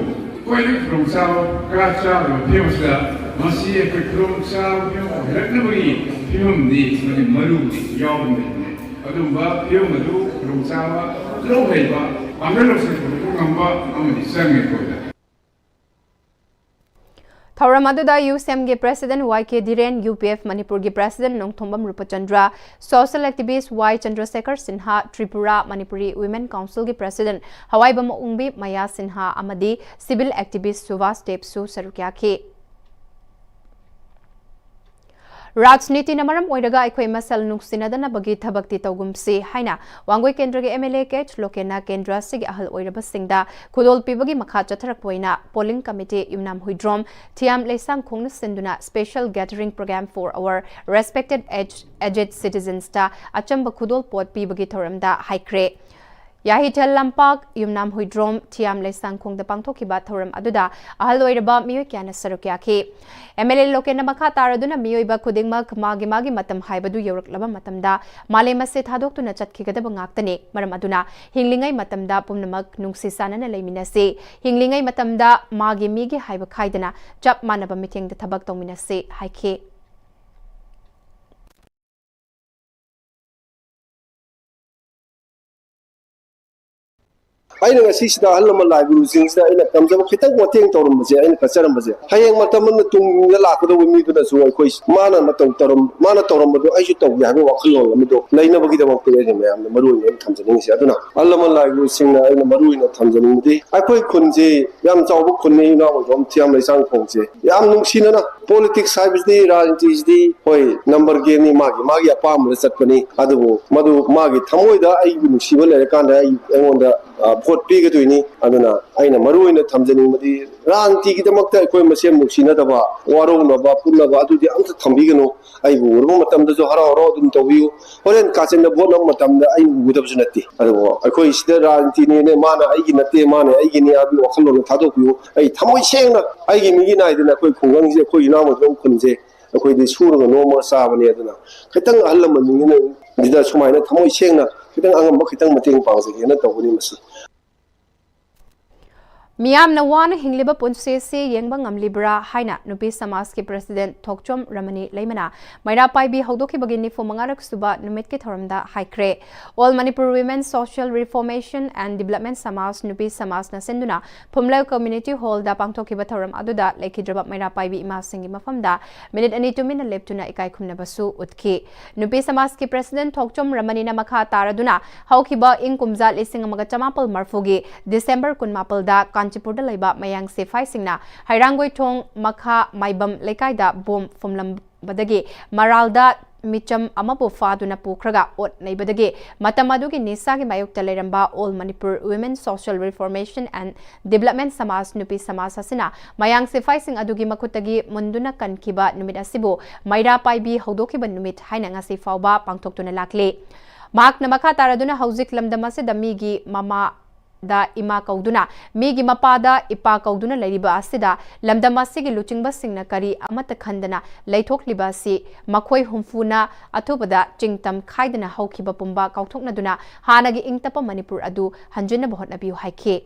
ꯈ꯭ꯋꯥꯏꯗꯒꯤ ꯈꯨꯗꯣꯡꯆꯥꯕ ꯀꯌꯥ ꯆꯥꯗꯕ ꯐꯤꯕꯝ ꯑꯁꯤꯗ ꯃꯁꯤ ꯑꯩꯈꯣꯏ ꯈꯨꯗꯣꯡꯆꯥꯕ ꯐꯤꯕꯝ ꯑꯣꯏꯍꯜꯂꯛꯅꯕꯒꯤ ꯐꯤꯕꯝꯗꯤ ꯃꯗꯨ ꯃꯔꯨꯗꯤ ꯌꯥꯎꯕ ꯂꯩꯕꯅꯤ꯫ ꯑꯗꯨꯒꯨꯝꯕ ꯐꯤꯕꯝ ꯑꯗꯨ ꯈꯨꯗꯣꯡꯆꯥꯕ ꯂꯧ ꯍꯩꯕ, ꯄꯥꯡꯒꯜ ꯂꯧꯁꯤꯡ ꯄꯨꯊꯣꯛꯄ ꯉꯝꯕ ꯑꯃꯗꯤ ꯆꯪꯉꯦ ꯑꯩꯈꯣꯏꯗ꯫ ꯊꯧꯔꯝ ꯑꯗꯨꯗ ꯌꯨ ꯁꯤ ꯑꯦꯝꯒꯤ President ꯋꯥꯏ ꯀꯦ ꯙꯤꯔꯦꯟ, ꯌꯨ ꯄꯤ ꯑꯦꯐ ꯃꯅꯤꯄꯨꯔꯒꯤ President ꯅꯣꯡꯊꯣꯝꯕꯝ ꯔꯨꯄꯆꯟꯗ꯭ꯔ, social activist ꯋꯥꯏ ꯆꯟꯗ꯭ꯔꯁꯦꯈꯔ ꯁꯤꯟꯍꯥ, ꯇ꯭ꯔꯤꯄꯨꯔꯥ ꯃꯅꯤꯄꯨꯔꯤ Women Councilꯒꯤ President ꯍꯋꯥꯏꯕꯝ ꯑꯎꯡꯕꯤ ꯃꯌꯥ ꯁꯤꯟꯍꯥ ꯑꯃꯗꯤ civil activist ꯁꯨꯚꯥꯁ ꯗꯦꯕꯁꯨ ꯁꯔꯨꯛ ꯌꯥꯈꯤ꯫ ꯔꯥꯖꯅꯤꯇꯤꯅ ꯃꯔꯝ ꯑꯣꯏꯔꯒ ꯑꯩꯈꯣꯏ ꯃꯁꯦꯜ ꯅꯨꯡꯁꯤꯅꯗꯅꯕꯒꯤ ꯊꯕꯛꯇꯤ ꯇꯧꯒꯨꯝꯁꯤ ꯍꯥꯏꯅ ꯋꯥꯡꯒꯣꯏ ꯀꯦꯟꯗ꯭ꯔꯒꯤ M L A K H ꯂꯣꯀꯦꯟꯅ ꯀꯦꯟꯗ꯭ꯔ ꯑꯁꯤꯒꯤ ꯑꯍꯜ ꯑꯣꯏꯔꯕꯁꯤꯡꯗ ꯈꯨꯗꯣꯜ ꯄꯤꯕꯒꯤ ꯃꯈꯥ ꯆꯠꯊꯔꯛꯄ ꯑꯣꯏꯅ polling committee ꯌꯨꯝꯅꯥꯝ ꯍꯨꯏꯗ꯭ꯔꯣꯝ ꯊꯤꯌꯥꯝ ꯂꯩꯁꯥꯡꯈꯣꯡꯅ ꯁꯤꯟꯗꯨꯅ special gathering program for our respected age-, aged citizensꯇ ꯑꯆꯝꯕ ꯈꯨꯗꯣꯜ ꯄꯣꯠ ꯄꯤꯕꯒꯤ ꯊꯧꯔꯝꯗ ꯍꯥꯏꯈ꯭ꯔꯦ꯫ ꯌꯥꯍꯤꯊꯦꯜ ꯂꯝꯄꯥꯛ, ꯌꯨꯝꯅꯥꯝ ꯍꯨꯏꯗ꯭ꯔꯣꯝ, ꯊꯤꯌꯥꯝ ꯂꯩꯁꯥꯡꯈꯣꯡꯗ ꯄꯥꯡꯊꯣꯛꯈꯤꯕ ꯊꯧꯔꯝ ꯑꯗꯨꯗ ꯑꯍꯜ ꯑꯣꯏꯔꯕ ꯃꯤꯑꯣꯏ ꯀꯌꯥꯅ ꯁꯔꯨꯛ ꯌꯥꯈꯤ꯫ ꯑꯦꯝ ꯑꯦꯜ ꯑꯦ ꯂꯣꯀꯦꯟꯅ ꯃꯈꯥ ꯇꯥꯔꯗꯨꯅ ꯃꯤꯑꯣꯏꯕ ꯈꯨꯗꯤꯡꯃꯛ ꯃꯥꯒꯤ ꯃꯥꯒꯤ ꯃꯇꯝ ꯍꯥꯏꯕꯗꯨ ꯌꯧꯔꯛꯂꯕ ꯃꯇꯝꯗ ꯃꯥꯂꯦꯝ ꯑꯁꯤ ꯊꯥꯗꯣꯛꯇꯨꯅ ꯆꯠꯈꯤꯒꯗꯕ ꯉꯥꯛꯇꯅꯤ꯫ ꯃꯔꯝ ꯑꯗꯨꯅ ꯍꯤꯡꯂꯤꯉꯩ ꯃꯇꯝꯗ ꯄꯨꯝꯅꯃꯛ ꯅꯨꯡꯁꯤ ꯆꯥꯟꯅꯅ ꯂꯩꯃꯤꯟꯅꯁꯤ꯫ ꯍꯤꯡꯂꯤꯉꯩ ꯃꯇꯝꯗ ꯃꯥꯒꯤ ꯃꯤꯒꯤ ꯍꯥꯏꯕ ꯈꯥꯏꯗꯅ ꯆꯞ ꯃꯥꯟꯅꯕ ꯃꯤꯠꯌꯦꯡꯗ ꯊꯕꯛ ꯇꯧꯃꯤꯟꯅꯁꯤ ꯍꯥꯏꯈꯤ꯫ ꯑꯩꯅ ꯉꯁꯤꯁꯤꯗ ꯑꯍꯜ ꯂꯃꯟ ꯂꯥꯏ ꯒꯨꯔꯨꯁꯤꯡꯁꯤꯗ ꯑꯩꯅ ꯇꯝꯖꯕ ꯈꯤꯇꯪ ꯃꯇꯦꯡ ꯇꯧꯔꯝꯕꯁꯦ, ꯑꯩꯅ ꯀꯠꯆꯔꯝꯕꯁꯦ, ꯍꯌꯦꯡ ꯃꯇꯝ ꯑꯃꯗ ꯇꯨꯡꯗ ꯂꯥꯛꯀꯗꯧꯕ ꯃꯤꯗꯨꯅꯁꯨ ꯑꯩꯈꯣꯏ ꯃꯥꯅ ꯃꯇꯧ ꯇꯧꯔꯝ-, ꯃꯥꯅ ꯇꯧꯔꯝꯕꯗꯣ ꯑꯩꯁꯨ ꯇꯧꯒꯦ ꯍꯥꯏꯕ ꯋꯥꯈꯜꯂꯣꯟ ꯑꯃꯗꯣ ꯂꯩꯅꯕꯒꯤꯗꯃꯛꯇꯅꯤ ꯑꯩꯅ ꯃꯌꯥꯝꯗ ꯃꯔꯨ ꯑꯣꯏꯅ ꯑꯩꯅ ꯊꯝꯖꯅꯤꯡꯉꯤꯁꯦ꯫ ꯑꯗꯨꯅ ꯑꯍꯜ ꯂꯃꯟ ꯂꯥꯏ ꯒꯨꯔꯨꯁꯤꯡꯅ ꯑꯩꯅ ꯃꯔꯨ ꯑꯣꯏꯅ ꯊꯝꯖꯅꯤꯡꯕꯗꯤ, ꯑꯩꯈꯣꯏ ꯈꯨꯟꯁꯤ ꯌꯥꯝ ꯆꯥꯎꯕ ꯈꯨꯟꯅꯤ, ꯏꯅꯥꯎ ꯑꯣꯏꯕ ꯊꯤꯌꯥꯝ ꯂꯩꯁꯥꯡ ꯈꯣꯡꯁꯦ ꯌꯥꯝ ꯅꯨꯡꯁꯤꯅꯅ, ꯄꯣꯂꯤꯇꯤꯛꯁ ꯍꯥꯏꯕꯁꯤꯗꯤ, ꯔꯥꯖꯅꯤꯇꯤꯁꯤꯗꯤ ꯍꯣꯏ ꯅꯝꯕꯔ ꯒꯦꯝꯅꯤ, ꯃꯥꯒꯤ ꯃꯥꯒꯤ ꯑꯄꯥꯝꯕꯗ ꯆꯠꯄꯅꯤ꯫ ꯑꯗꯨꯕꯨ ꯃꯗꯨ ꯃꯥꯒꯤ ꯊꯃꯣꯏꯗ ꯑꯩꯕꯨ ꯅꯨꯡꯁꯤꯕ ꯂꯩꯔꯀꯥꯟꯗ ꯑꯩ, ꯑꯩꯉꯣꯟꯗ, ꯑ, ꯚꯣꯠ ꯄꯤꯒꯗꯣꯏꯅꯤ꯫ ꯑꯗꯨꯅ ꯑꯩꯅ ꯃꯔꯨ ꯑꯣꯏꯅ ꯊꯝꯖꯅꯤꯡꯕꯗꯤ, ꯔꯥꯖꯅꯤꯇꯤꯒꯤꯗꯃꯛꯇ ꯑꯩꯈꯣꯏ ꯃꯁꯦꯟ ꯅꯨꯡꯁꯤꯅꯗꯕ, ꯋꯥꯔꯧꯅꯕ, ꯄꯨꯟꯅꯕ ꯑꯗꯨꯗꯤ ꯑꯝꯇ ꯊꯝꯕꯤꯒꯅꯨ꯫ ꯑꯩꯕꯨ ꯎꯔꯕ ꯃꯇꯝꯗꯁꯨ ꯍꯔꯥꯎ ꯍꯔꯥꯎ ꯑꯗꯨꯝ ꯇꯧꯕꯤꯌꯨ꯫ ꯍꯣꯔꯦꯟ ꯀꯥꯆꯤꯟꯗ ꯚꯣꯠ ꯅꯝꯕ ꯃꯇꯝꯗ ꯑꯩ ꯎꯒꯗꯕꯁꯨ ꯅꯠꯇꯦ꯫ ꯑꯗꯨꯕꯨ ꯑꯩꯈꯣꯏ ꯁꯤꯗ ꯔꯥꯖꯅꯤꯇꯤꯅꯦꯅꯦ, ꯃꯥꯅ ꯑꯩꯒꯤ ꯅꯠꯇꯦ, ꯃꯥꯅ ꯑꯩꯒꯤꯅꯤ ꯍꯥꯏꯕꯒꯤ ꯋꯥꯈꯜꯂꯣꯟꯗ ꯊꯥꯗꯣꯛꯄꯤꯌꯨ꯫ ꯑꯩ ꯊꯃꯣꯏ ꯁꯦꯡꯅ ꯑꯩꯒꯤ ꯃꯤꯒꯤ ꯅꯥꯏꯗꯅ ꯑꯩꯈꯣꯏ ꯈꯨꯡꯒꯪꯁꯦ, ꯑꯩꯈꯣꯏ ꯏꯅꯥꯎ ꯃꯆꯥ ꯈꯨꯟꯁꯦ ꯑꯩꯈꯣꯏꯗꯤ ꯁꯨꯔꯒ ꯅꯣꯝꯃꯒ ꯆꯥꯕꯅꯦ꯫ ꯑꯗꯨꯅ ꯈꯤꯇꯪ ꯑꯍꯜ ꯂꯃꯟꯁꯤꯡꯁꯤꯅ ꯁꯤꯗ ꯁꯨꯃꯥꯏꯅ ꯊꯃꯣꯏ ꯁꯦꯡꯅ ꯈꯤꯇꯪ ꯑꯉꯝꯕ ꯈꯤꯇꯪ ꯃꯇꯦꯡ ꯄꯥꯡꯖꯒꯦꯅ ꯇꯧꯕꯅꯤ ꯃꯁꯤ꯫ ꯃꯤꯌꯥꯝꯅ ꯋꯥꯅ ꯍꯤꯡꯂꯤꯕ ꯄꯨꯟꯁꯤ ꯑꯁꯤ ꯌꯦꯡꯕ ꯉꯝꯂꯤꯕ꯭ꯔꯥ ꯍꯥꯏꯅ ꯅꯨꯄꯤ ꯁꯃꯥꯖꯀꯤ ꯄ꯭ꯔꯁꯤꯗꯦꯟꯠ ꯊꯣꯛꯆꯣꯝ ꯔꯃꯅꯤ ꯂꯩꯃꯅ ꯃꯩꯔꯥ ꯄꯥꯏꯕꯤ ꯍꯧꯗꯣꯛꯈꯤꯕꯒꯤ ꯅꯤꯐꯨ ꯃꯉꯥꯔꯛ ꯁꯨꯕ ꯅꯨꯃꯤꯠꯀꯤ ꯊꯧꯔꯝꯗ ꯍꯥꯏꯈ꯭ꯔꯦ꯫ All Manipur Women Social Reformation and Development ꯁꯃꯥꯖ ꯅꯨꯄꯤ ꯁꯃꯥꯖꯅ ꯁꯤꯟꯗꯨꯅ ꯐꯨꯝꯂꯧ ꯀꯝꯃ꯭ꯌꯨꯅꯤꯇꯤ ꯍꯣꯜꯗ ꯄꯥꯡꯊꯣꯛꯈꯤꯕ ꯊꯧꯔꯝ ꯑꯗꯨꯗ ꯂꯩꯈꯤꯗ꯭ꯔꯕ ꯃꯩꯔꯥ ꯄꯥꯏꯕꯤ ꯏꯃꯥꯁꯤꯡꯒꯤ ꯃꯐꯝꯗ ꯃꯤꯅꯤꯠ ꯑꯅꯤ ꯇꯨꯃꯤꯟꯅ ꯂꯦꯞꯇꯨꯅ ꯏꯀꯥꯏ ꯈꯨꯝꯅꯕꯁꯨ ꯎꯠꯈꯤ꯫ ꯅꯨꯄꯤ ꯁꯃꯥꯖꯀꯤ ꯄ꯭ꯔꯁꯤꯗꯦꯟꯠ ꯊꯣꯛꯆꯣꯝ ꯔꯃꯅꯤꯅ ꯃꯈꯥ ꯇꯥꯔꯗꯨꯅ ꯍꯧꯈꯤꯕ ꯏꯪ ꯀꯨꯝꯖꯥ ꯂꯤꯁꯤꯡ ꯑꯃꯒ ꯆꯃꯥꯄꯜ ꯃꯔꯐꯨꯒꯤ ꯗꯤꯁꯦꯝꯕꯔ ꯀꯨꯟꯃꯥꯄꯜꯗ ꯀꯥꯟꯆꯤꯄꯨꯔꯗ ꯂꯩꯕ ꯃꯌꯥꯡ ꯁꯤꯐꯥꯏꯁꯤꯡꯅ ꯍꯩꯔꯥꯡꯒꯣꯏꯊꯣꯡ ꯃꯈꯥ ꯃꯥꯏꯕꯝ ꯂꯩꯀꯥꯏꯗ ꯕꯣꯝ ꯐꯨꯝꯂꯝꯕꯗꯒꯤ ꯃꯔꯥꯜꯗ ꯃꯤꯆꯝ ꯑꯃꯕꯨ ꯐꯥꯗꯨꯅ ꯄꯨꯈ꯭ꯔꯒ ꯑꯣꯠ ꯅꯩꯕꯗꯒꯤ ꯃꯇꯝ ꯑꯗꯨꯒꯤ ꯅꯤꯁꯥꯒꯤ ꯃꯥꯌꯣꯛꯇ ꯂꯩꯔꯝꯕ All Manipur Women Social Reformation and Development ꯁꯃꯥꯖ ꯅꯨꯄꯤ ꯁꯃꯥꯖ ꯑꯁꯤꯅ ꯃꯌꯥꯡ ꯁꯤꯐꯥꯏꯁꯤꯡ ꯑꯗꯨꯒꯤ ꯃꯈꯨꯠꯇꯒꯤ ꯃꯨꯟꯗꯨꯅ ꯀꯟꯈꯤꯕ ꯅꯨꯃꯤꯠ ꯑꯁꯤꯕꯨ ꯃꯩꯔꯥ ꯄꯥꯏꯕꯤ ꯍꯧꯗꯣꯛꯈꯤꯕ ꯅꯨꯃꯤꯠ ꯍꯥꯏꯅ ꯉꯁꯤ ꯐꯥꯎꯕ ꯄꯥꯡꯊꯣꯛꯇꯨꯅ ꯂꯥꯛꯂꯤ꯫ ꯃꯍꯥꯛꯅ ꯃꯈꯥ ꯇꯥꯔꯗꯨꯅ ꯍꯧꯖꯤꯛ ꯂꯝꯗꯝ ꯑꯁꯤꯗ ꯃꯤꯒꯤ ꯃꯃꯥꯗ ꯏꯃꯥ ꯀꯧꯗꯨꯅ, ꯃꯤꯒꯤ ꯃꯄꯥꯗ ꯏꯄꯥ ꯀꯧꯗꯨꯅ ꯂꯩꯔꯤꯕ ꯑꯁꯤꯗ ꯂꯝꯗꯝ ꯑꯁꯤꯒꯤ ꯂꯨꯆꯤꯡꯕꯁꯤꯡꯅ ꯀꯔꯤ ꯑꯃꯠꯇ ꯈꯟꯗꯅ ꯂꯩꯊꯣꯛꯂꯤꯕ ꯑꯁꯤ ꯃꯈꯣꯏ ꯍꯨꯝꯐꯨꯅ ꯑꯊꯨꯕꯗ ꯆꯤꯡꯇꯝ ꯈꯥꯏꯗꯅ ꯍꯧꯈꯤꯕ ꯄꯨꯝꯕ ꯀꯥꯎꯊꯣꯛꯅꯗꯨꯅ ꯍꯥꯟꯅꯒꯤ ꯏꯪ ꯇꯞꯄ ꯃꯅꯤꯄꯨꯔ ꯑꯗꯨ ꯍꯟꯖꯤꯟꯅꯕ ꯍꯣꯠꯅꯕꯤꯌꯨ ꯍꯥꯏꯈꯤ꯫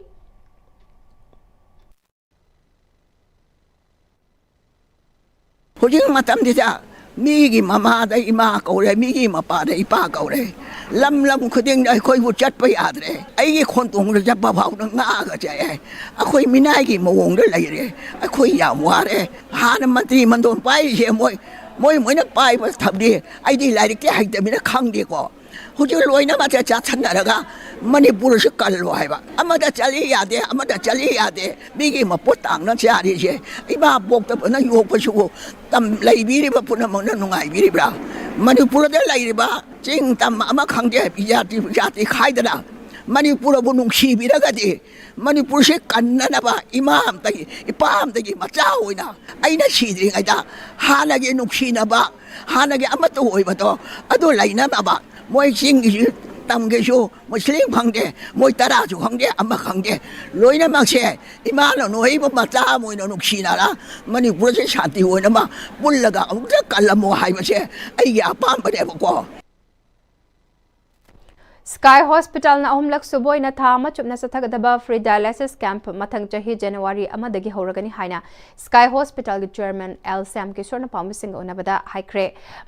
ꯍꯧꯖꯤꯛ ꯃꯇꯝꯁꯤꯗ ꯃꯤꯒꯤ ꯃꯃꯥꯗ ꯏꯃꯥ ꯀꯧꯔꯦ, ꯃꯤꯒꯤ ꯃꯄꯥꯗ ꯏꯄꯥ ꯀꯧꯔꯦ꯫ ꯂꯝ ꯂꯝ ꯈꯨꯗꯤꯡꯗ ꯑꯩꯈꯣꯏꯕꯨ ꯆꯠꯄ ꯌꯥꯗ꯭ꯔꯦ꯫ ꯑꯩꯒꯤ ꯈꯣꯟꯊꯣꯡꯗ ꯆꯠꯄ ꯐꯥꯎꯗ ꯉꯥꯒ ꯆꯥꯏꯑꯦ꯫ ꯑꯩꯈꯣꯏ ꯃꯤꯅꯥꯏꯒꯤ ꯃꯑꯣꯡꯗ ꯂꯩꯔꯦ꯫ ꯑꯩꯈꯣꯏ ꯌꯥꯝ ꯋꯥꯔꯦ꯫ ꯍꯥꯟꯅ ꯃꯟꯇ꯭ꯔꯤ ꯃꯟꯗꯣꯟ ꯄꯥꯏꯔꯤꯁꯦ ꯃꯣꯏ, ꯃꯣꯏ, ꯃꯣꯏꯅ ꯄꯥꯏꯕ ꯊꯕꯛꯇꯤ ꯑꯩꯗꯤ ꯂꯥꯏꯔꯤꯛꯇꯤ ꯍꯩꯇꯕꯅꯤꯅ ꯈꯪꯗꯦꯀꯣ꯫ ꯍꯧꯖꯤꯛ ꯂꯣꯏꯅꯃꯛꯁꯦ ꯆꯥꯁꯟꯅꯔꯒ ꯃꯅꯤꯄꯨꯔꯁꯤ ꯀꯜꯂꯣ ꯍꯥꯏꯕ꯫ ꯑꯃꯗ ꯆꯠꯂꯤ ꯌꯥꯗꯦ, ꯑꯃꯗ ꯆꯠꯂꯤ ꯌꯥꯗꯦ꯫ ꯃꯤꯒꯤ ꯃꯄꯣꯠ ꯇꯥꯡꯅ ꯆꯥꯔꯤꯁꯦ ꯏꯃꯥ ꯄꯣꯛꯇꯕꯅ ꯌꯣꯛꯄꯁꯤꯕꯨ ꯇꯝ ꯂꯩꯕꯤꯔꯤꯕ ꯄꯨꯝꯅꯃꯛꯅ ꯅꯨꯡꯉꯥꯏꯕꯤꯔꯤꯕ꯭ꯔꯥ? ꯃꯅꯤꯄꯨꯔꯗ ꯂꯩꯔꯤꯕ ꯆꯤꯡ ꯇꯝ ꯑꯃ ꯈꯪꯗꯦ, ꯖꯥꯇꯤ ꯖꯥꯇꯤ ꯈꯥꯏꯗꯅ ꯃꯅꯤꯄꯨꯔꯕꯨ ꯅꯨꯡꯁꯤꯕꯤꯔꯒꯗꯤ ꯃꯅꯤꯄꯨꯔꯁꯤ ꯀꯟꯅꯅꯕ ꯏꯃꯥ ꯑꯃꯗꯒꯤ ꯏꯄꯥ ꯑꯃꯗꯒꯤ ꯃꯆꯥ ꯑꯣꯏꯅ ꯑꯩꯅ ꯁꯤꯗ꯭ꯔꯤꯉꯩꯗ ꯍꯥꯟꯅꯒꯤ ꯅꯨꯡꯁꯤꯅꯕ, ꯍꯥꯟꯅꯒꯤ ꯑꯃꯠꯇ ꯑꯣꯏꯕꯗꯣ ꯑꯗꯨ ꯂꯩꯅꯅꯕ ꯃꯣꯏ ꯆꯤꯡꯒꯤꯁꯨ ꯇꯝꯒꯤꯁꯨ ꯃꯨꯁꯂꯤꯝ ꯈꯪꯗꯦ, ꯃꯣꯏ ꯇꯔꯥꯁꯨ ꯈꯪꯗꯦ, ꯑꯃ ꯈꯪꯗꯦ, ꯂꯣꯏꯅꯃꯛꯁꯦ ꯏꯃꯥꯅ ꯅꯣꯏꯕ ꯃꯆꯥ ꯑꯃ ꯑꯣꯏꯅ ꯅꯨꯡꯁꯤꯅꯔ ꯃꯅꯤꯄꯨꯔꯁꯦ ꯁꯥꯟꯇꯤ ꯑꯣꯏꯅꯕ ꯄꯨꯜꯂꯒ ꯑꯃꯨꯛꯇ ꯀꯜꯂꯝꯃꯣ ꯍꯥꯏꯕꯁꯦ ꯑꯩꯒꯤ ꯑꯄꯥꯝꯕꯅꯦꯕꯀꯣ꯫ ꯁ꯭ꯀꯥꯏ ꯍꯣꯁꯄꯤꯇꯥꯜꯅ ꯑꯍꯨꯝꯂꯛ ꯁꯨꯕ ꯑꯣꯏꯅ ꯊꯥ ꯑꯃ ꯆꯨꯞꯅ ꯆꯠꯊꯒꯗꯕ free dialysis camp ꯃꯊꯪ ꯆꯍꯤ ꯖꯅꯋꯥꯔꯤ ꯑꯃꯗꯒꯤ ꯍꯧꯔꯒꯅꯤ ꯍꯥꯏꯅ ꯁ꯭ꯀꯥꯏ ꯍꯣꯁꯄꯤꯇꯥꯜꯒꯤ chairman ꯑꯦꯜ ꯁ꯭ꯌꯥꯝ ꯀꯤꯁꯣꯔꯅ ꯄꯥꯎꯃꯤꯁꯤꯡꯒ ꯎꯅꯕꯗ ꯍꯥꯏꯈ꯭ꯔꯦ꯫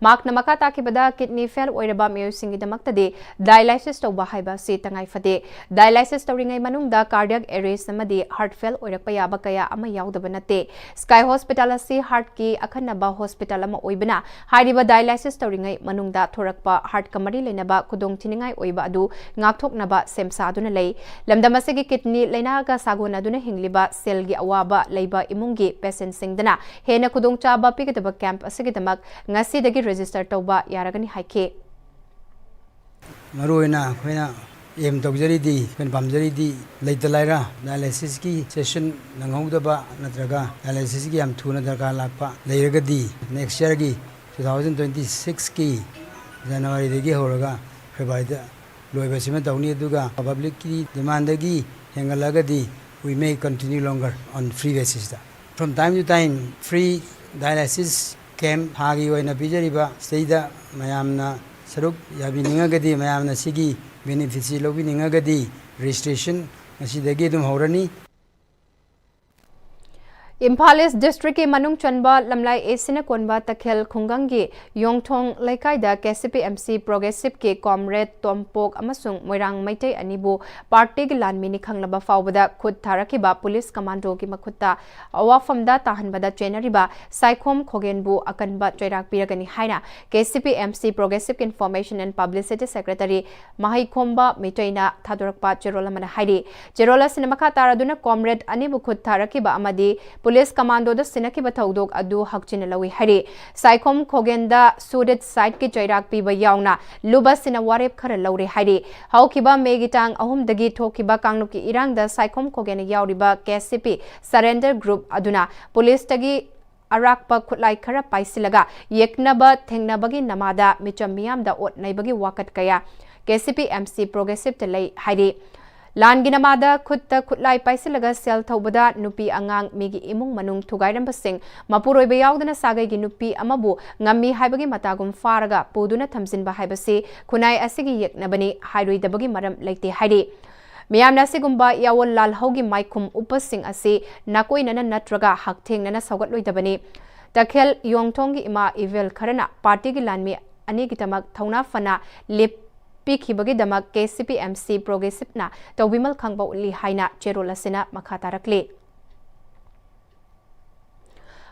ꯃꯍꯥꯛꯅ ꯃꯈꯥ ꯇꯥꯈꯤꯕꯗ, kidney fail ꯑꯣꯏꯔꯕ ꯃꯤꯑꯣꯏꯁꯤꯡꯒꯤꯗꯃꯛꯇꯗꯤ dialysis ꯇꯧꯕ ꯍꯥꯏꯕ ꯑꯁꯤ ꯇꯉꯥꯏ ꯐꯗꯦ꯫ Dialysis ꯇꯧꯔꯤꯉꯩ ꯃꯅꯨꯡꯗ cardiac arrest ꯑꯃꯗꯤ heart fail ꯑꯣꯏꯔꯛꯄ ꯌꯥꯕ ꯀꯌꯥ ꯑꯃ ꯌꯥꯎꯗꯕ ꯅꯠꯇꯦ꯫ ꯁ꯭ꯀꯥꯏ ꯍꯣꯁꯄꯤꯇꯥꯜ ꯑꯁꯤ heartꯀꯤ ꯑꯈꯟꯅꯕ ꯍꯣꯁꯄꯤꯇꯥꯜ ꯑꯃ ꯑꯣꯏꯕꯅ, ꯍꯥꯏꯔꯤꯕ dialysis ꯇꯧꯔꯤꯉꯩ ꯃꯅꯨꯡꯗ ꯊꯣꯔꯛꯄ heartꯀ ꯃꯔꯤ ꯂꯩꯅꯕ ꯈꯨꯗꯣꯡꯊꯤꯅꯤꯡꯉꯥꯏ ꯑꯣꯏꯕ ꯑꯗꯨ ꯉꯥꯛꯊꯣꯛꯅꯕ ꯁꯦꯝ ꯁꯥꯗꯨꯅ ꯂꯩ꯫ ꯂꯝꯗꯝ ꯑꯁꯤꯒꯤ kidney ꯂꯩꯅꯥꯒ ꯁꯥꯒꯣꯟꯅꯗꯨꯅ ꯍꯤꯡꯂꯤꯕ cellꯒꯤ ꯑꯋꯥꯕ ꯂꯩꯕ ꯏꯃꯨꯡꯒꯤ patientꯁꯤꯡꯗꯅ ꯍꯦꯟꯅ ꯈꯨꯗꯣꯡꯆꯥꯕ ꯄꯤꯒꯗꯕ camp ꯑꯁꯤꯒꯤꯗꯃꯛ ꯉꯁꯤꯗꯒꯤ register ꯇꯧꯕ ꯌꯥꯔꯒꯅꯤ ꯍꯥꯏꯈꯤ꯫ ꯃꯔꯨꯑꯣꯏꯅ ꯑꯩꯈꯣꯏꯅ aim ꯇꯧꯖꯔꯤꯗꯤ, ꯑꯩꯈꯣꯏꯅ ꯄꯥꯝꯖꯔꯤꯗꯤ ꯂꯩꯇ ꯂꯥꯏꯔ dialysisꯀꯤ session ꯅꯪꯍꯧꯗꯕ ꯅꯠꯇ꯭ꯔꯒ dialysisꯀꯤ ꯌꯥꯝ ꯊꯨꯅ ꯗꯔꯀꯥꯔ ꯂꯥꯛꯄ ꯂꯩꯔꯒꯗꯤ next yearꯒꯤ two thousand twenty sixꯀꯤ Januaryꯗꯒꯤ ꯍꯧꯔꯒ ꯐꯦꯕ꯭ꯔꯨꯋꯥꯔꯤꯗ ꯂꯣꯏꯕꯁꯤꯃ ꯇꯧꯅꯤ꯫ ꯑꯗꯨꯒ ꯄꯕ꯭ꯂꯤꯛꯀꯤ ꯗꯤꯃꯥꯟꯗꯒꯤ ꯍꯦꯟꯒꯠꯂꯒꯗꯤ we may continue longer on free basisꯇ꯫ From time to time free dialysis camp ꯊꯥꯒꯤ ꯑꯣꯏꯅ ꯄꯤꯖꯔꯤꯕ ꯁꯤꯗꯩꯗ ꯃꯌꯥꯝꯅ ꯁꯔꯨꯛ ꯌꯥꯕꯤꯅꯤꯡꯉꯒꯗꯤ, ꯃꯌꯥꯝꯅ ꯁꯤꯒꯤ ꯕꯦꯅꯤꯐꯤꯠꯁꯤ ꯂꯧꯕꯤꯅꯤꯡꯉꯒꯗꯤ registration ꯉꯁꯤꯗꯒꯤ ꯑꯗꯨꯝ ꯍꯧꯔꯅꯤ꯫ ꯏꯝꯐꯥꯜ ꯏꯁ ꯗꯤꯁꯇ꯭ꯔꯤꯛꯀꯤ ꯃꯅꯨꯡ ꯆꯟꯕ ꯂꯝꯂꯥꯏ ꯑꯦꯁꯤꯅ ꯀꯣꯟꯕ ꯇꯈꯦꯜ ꯈꯨꯡꯒꯪꯒꯤ ꯌꯣꯡꯊꯣꯡ ꯂꯩꯀꯥꯏꯗ ꯀꯦ ꯁꯤ ꯄꯤ ꯑꯦꯝ ꯁꯤ ꯄ꯭ꯔꯣꯒ꯭ꯔꯦꯁꯤꯞꯀꯤ ꯀꯣꯝꯔꯦꯗ ꯇꯣꯝꯄꯣꯛ ꯑꯃꯁꯨꯡ ꯃꯣꯏꯔꯥꯡ ꯃꯩꯇꯩ ꯑꯅꯤꯕꯨ ꯄꯥꯔꯇꯤꯒꯤ ꯂꯥꯟꯃꯤꯅꯤ ꯈꯪꯂꯕ ꯐꯥꯎꯕꯗ ꯈꯨꯠ ꯊꯥꯔꯛꯈꯤꯕ ꯄꯨꯂꯤꯁ ꯀꯃꯥꯟꯗꯣꯒꯤ ꯃꯈꯨꯠꯇ ꯑꯋꯥꯐꯝꯗ ꯇꯥꯍꯟꯕꯗ ꯆꯦꯟꯅꯔꯤꯕ ꯁꯥꯏꯈꯣꯝ ꯈꯣꯒꯦꯟꯕꯨ ꯑꯀꯟꯕ ꯆꯩꯔꯥꯛ ꯄꯤꯔꯒꯅꯤ ꯍꯥꯏꯅ K C P M C progressive information and publicity secretary Maheikhomba ꯃꯤꯇꯩꯅ ꯊꯥꯗꯣꯔꯛꯄ ꯆꯦꯔꯣꯜ ꯑꯃꯅ ꯍꯥꯏꯔꯤ꯫ ꯆꯦꯔꯣꯜ ꯑꯁꯤꯅ ꯃꯈꯥ ꯇꯥꯔꯗꯨꯅ ꯀꯣꯝꯔꯦꯗ ꯑꯅꯤꯕꯨ ꯈꯨꯠ ꯊꯥꯔꯛꯈꯤꯕ ꯑꯃꯗꯤ ꯄꯨꯂꯤꯁ ꯀꯃꯥꯟꯗꯣꯗ ꯁꯤꯟꯅꯈꯤꯕ ꯊꯧꯗꯣꯛ ꯑꯗꯨ ꯍꯛꯆꯤꯟꯅ ꯂꯧꯏ ꯍꯥꯏꯔꯤ꯫ ꯁꯥꯏꯈꯣꯝ ꯈꯣꯒꯦꯟꯗ ꯁꯨꯗꯦꯠ ꯁꯥꯏꯠꯀꯤ ꯆꯩꯔꯥꯛ ꯄꯤꯕ ꯌꯥꯎꯅ ꯂꯨꯕꯁꯤꯅ ꯋꯥꯔꯦꯞ ꯈꯔ ꯂꯧꯔꯦ ꯍꯥꯏꯔꯤ꯫ ꯍꯧꯈꯤꯕ ꯃꯦꯒꯤ ꯇꯥꯡ ꯑꯍꯨꯝꯗꯒꯤ ꯊꯣꯛꯈꯤꯕ ꯀꯥꯡꯂꯨꯞꯀꯤ ꯏꯔꯥꯡꯗ ꯁꯥꯏꯈꯣꯝ ꯈꯣꯒꯦꯟꯅ ꯌꯥꯎꯔꯤꯕ ꯀꯦ ꯁꯤ ꯄꯤ ꯁꯔꯦꯟꯗꯔ ꯒ꯭ꯔꯨꯞ ꯑꯗꯨꯅ ꯄꯨꯂꯤꯁꯇꯒꯤ ꯑꯔꯥꯛꯄ ꯈꯨꯠꯂꯥꯏ ꯈꯔ ꯄꯥꯏꯁꯤꯜꯂꯒ ꯌꯦꯛꯅꯕ ꯊꯦꯡꯅꯕꯒꯤ ꯅꯃꯥꯗ ꯃꯤꯆꯝ ꯃꯤꯌꯥꯝꯗ ꯑꯣꯠ ꯅꯩꯕꯒꯤ ꯋꯥꯀꯠ ꯀꯌꯥ ꯀꯦ ꯁꯤ ꯄꯤ ꯑꯦꯝ ꯁꯤ ꯄ꯭ꯔꯣꯒ꯭ꯔꯦꯁꯤꯞꯇ ꯂꯩ ꯍꯥꯏꯔꯤ꯫ ꯂꯥꯟꯒꯤ ꯅꯃꯥꯗ ꯈꯨꯠꯇ ꯈꯨꯠꯂꯥꯏ ꯄꯥꯏꯁꯤꯜꯂꯒ ꯁꯦꯜ ꯊꯧꯕꯗ ꯅꯨꯄꯤ ꯑꯉꯥꯡ, ꯃꯤꯒꯤ ꯏꯃꯨꯡ ꯃꯅꯨꯡ ꯊꯨꯒꯥꯏꯔꯝꯕꯁꯤꯡ, ꯃꯄꯨꯔꯣꯏꯕ ꯌꯥꯎꯗꯅ ꯁꯥꯒꯩꯒꯤ ꯅꯨꯄꯤ ꯑꯃꯕꯨ ꯉꯝꯃꯤ ꯍꯥꯏꯕꯒꯤ ꯃꯇꯥꯒꯨꯝ ꯐꯥꯔꯒ ꯄꯨꯗꯨꯅ ꯊꯝꯖꯤꯟꯕ ꯍꯥꯏꯕꯁꯤ ꯈꯨꯟꯅꯥꯏ ꯑꯁꯤꯒꯤ ꯌꯦꯛꯅꯕꯅꯤ ꯍꯥꯏꯔꯣꯏꯗꯕꯒꯤ ꯃꯔꯝ ꯂꯩꯇꯦ ꯍꯥꯏꯔꯤ꯫ ꯃꯤꯌꯥꯝꯅ ꯑꯁꯤꯒꯨꯝꯕ ꯌꯥꯑꯣꯜ ꯂꯥꯜꯍꯧꯒꯤ ꯃꯥꯏꯈꯨꯝ ꯎꯞꯄꯁꯤꯡ ꯑꯁꯤ ꯅꯥꯀꯣꯏꯅꯅ ꯅꯠꯇ꯭ꯔꯒ ꯍꯛꯊꯦꯡꯅꯅ ꯁꯧꯒꯠꯂꯣꯏꯗꯕꯅꯤ꯫ ꯇꯈꯦꯜ ꯌꯣꯡꯊꯣꯡꯒꯤ ꯏꯃꯥ ꯏꯕꯦꯜ ꯈꯔꯅ ꯄꯥꯔꯇꯤꯒꯤ ꯂꯥꯟꯃꯤ ꯑꯅꯤꯒꯤꯗꯃꯛ ꯊꯧꯅꯥ ꯐꯅ ꯂꯦꯞꯄꯤꯈꯤꯕꯒꯤꯗꯃꯛ ꯀꯦ ꯁꯤ ꯄꯤ ꯑꯦꯝ ꯁꯤ ꯄ꯭ꯔꯣꯒ꯭ꯔꯦꯁꯤꯞꯅ ꯇꯧꯕꯤꯃꯜ ꯈꯪꯕ ꯎꯠꯂꯤ ꯍꯥꯏꯅ ꯆꯦꯔꯣꯜ ꯑꯁꯤꯅ ꯃꯈꯥ ꯇꯥꯔꯛꯂꯤ꯫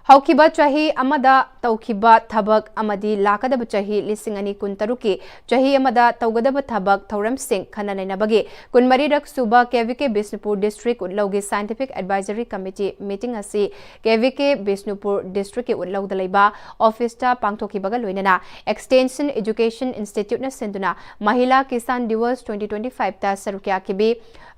ꯍꯧꯈꯤꯕ ꯆꯍꯤ ꯑꯃꯗ ꯇꯧꯈꯤꯕ ꯊꯕꯛ ꯑꯃꯗꯤ ꯂꯥꯛꯀꯗꯕ ꯆꯍꯤ ꯂꯤꯁꯤꯡ ꯑꯅꯤ ꯀꯨꯟꯇꯔꯨꯛꯀꯤ ꯆꯍꯤ ꯑꯃꯗ ꯇꯧꯒꯗꯕ ꯊꯕꯛ ꯊꯧꯔꯝꯁꯤꯡ ꯈꯟꯅ ꯅꯩꯅꯕꯒꯤ ꯀꯨꯟꯃꯔꯤꯔꯛ ꯁꯨꯕ K V K Bishnupur district ꯎꯠꯂꯧꯒꯤ ꯁꯥꯏꯟꯇꯤꯐꯤꯛ ꯑꯦꯗꯚꯥꯏꯖꯔꯤ ꯀꯃꯤꯇꯤ ꯃꯤꯇꯤꯡ ꯑꯁꯤ ꯀꯦ ꯚꯤ ꯀꯦ ꯕꯤꯁꯅꯨꯄꯨꯔ ꯗꯤꯁꯇ꯭ꯔꯤꯛꯀꯤ ꯎꯠꯂꯧꯗ ꯂꯩꯕ ꯑꯣꯐꯤꯁꯇ ꯄꯥꯡꯊꯣꯛꯈꯤꯕꯒ ꯂꯣꯏꯅꯅ ꯑꯦꯛꯁꯇꯦꯟꯁꯟ ꯑꯦꯖꯨꯀꯦꯁꯟ ꯏꯟꯁꯇꯤꯇ꯭ꯌꯨꯠꯅ ꯁꯤꯟꯗꯨꯅ ꯃꯍꯤꯂꯥ ꯀꯤꯁꯥꯟ ꯗꯤꯋꯁ twenty twenty fiveꯇ ꯁꯔꯨꯛ ꯌꯥꯈꯤꯕꯤ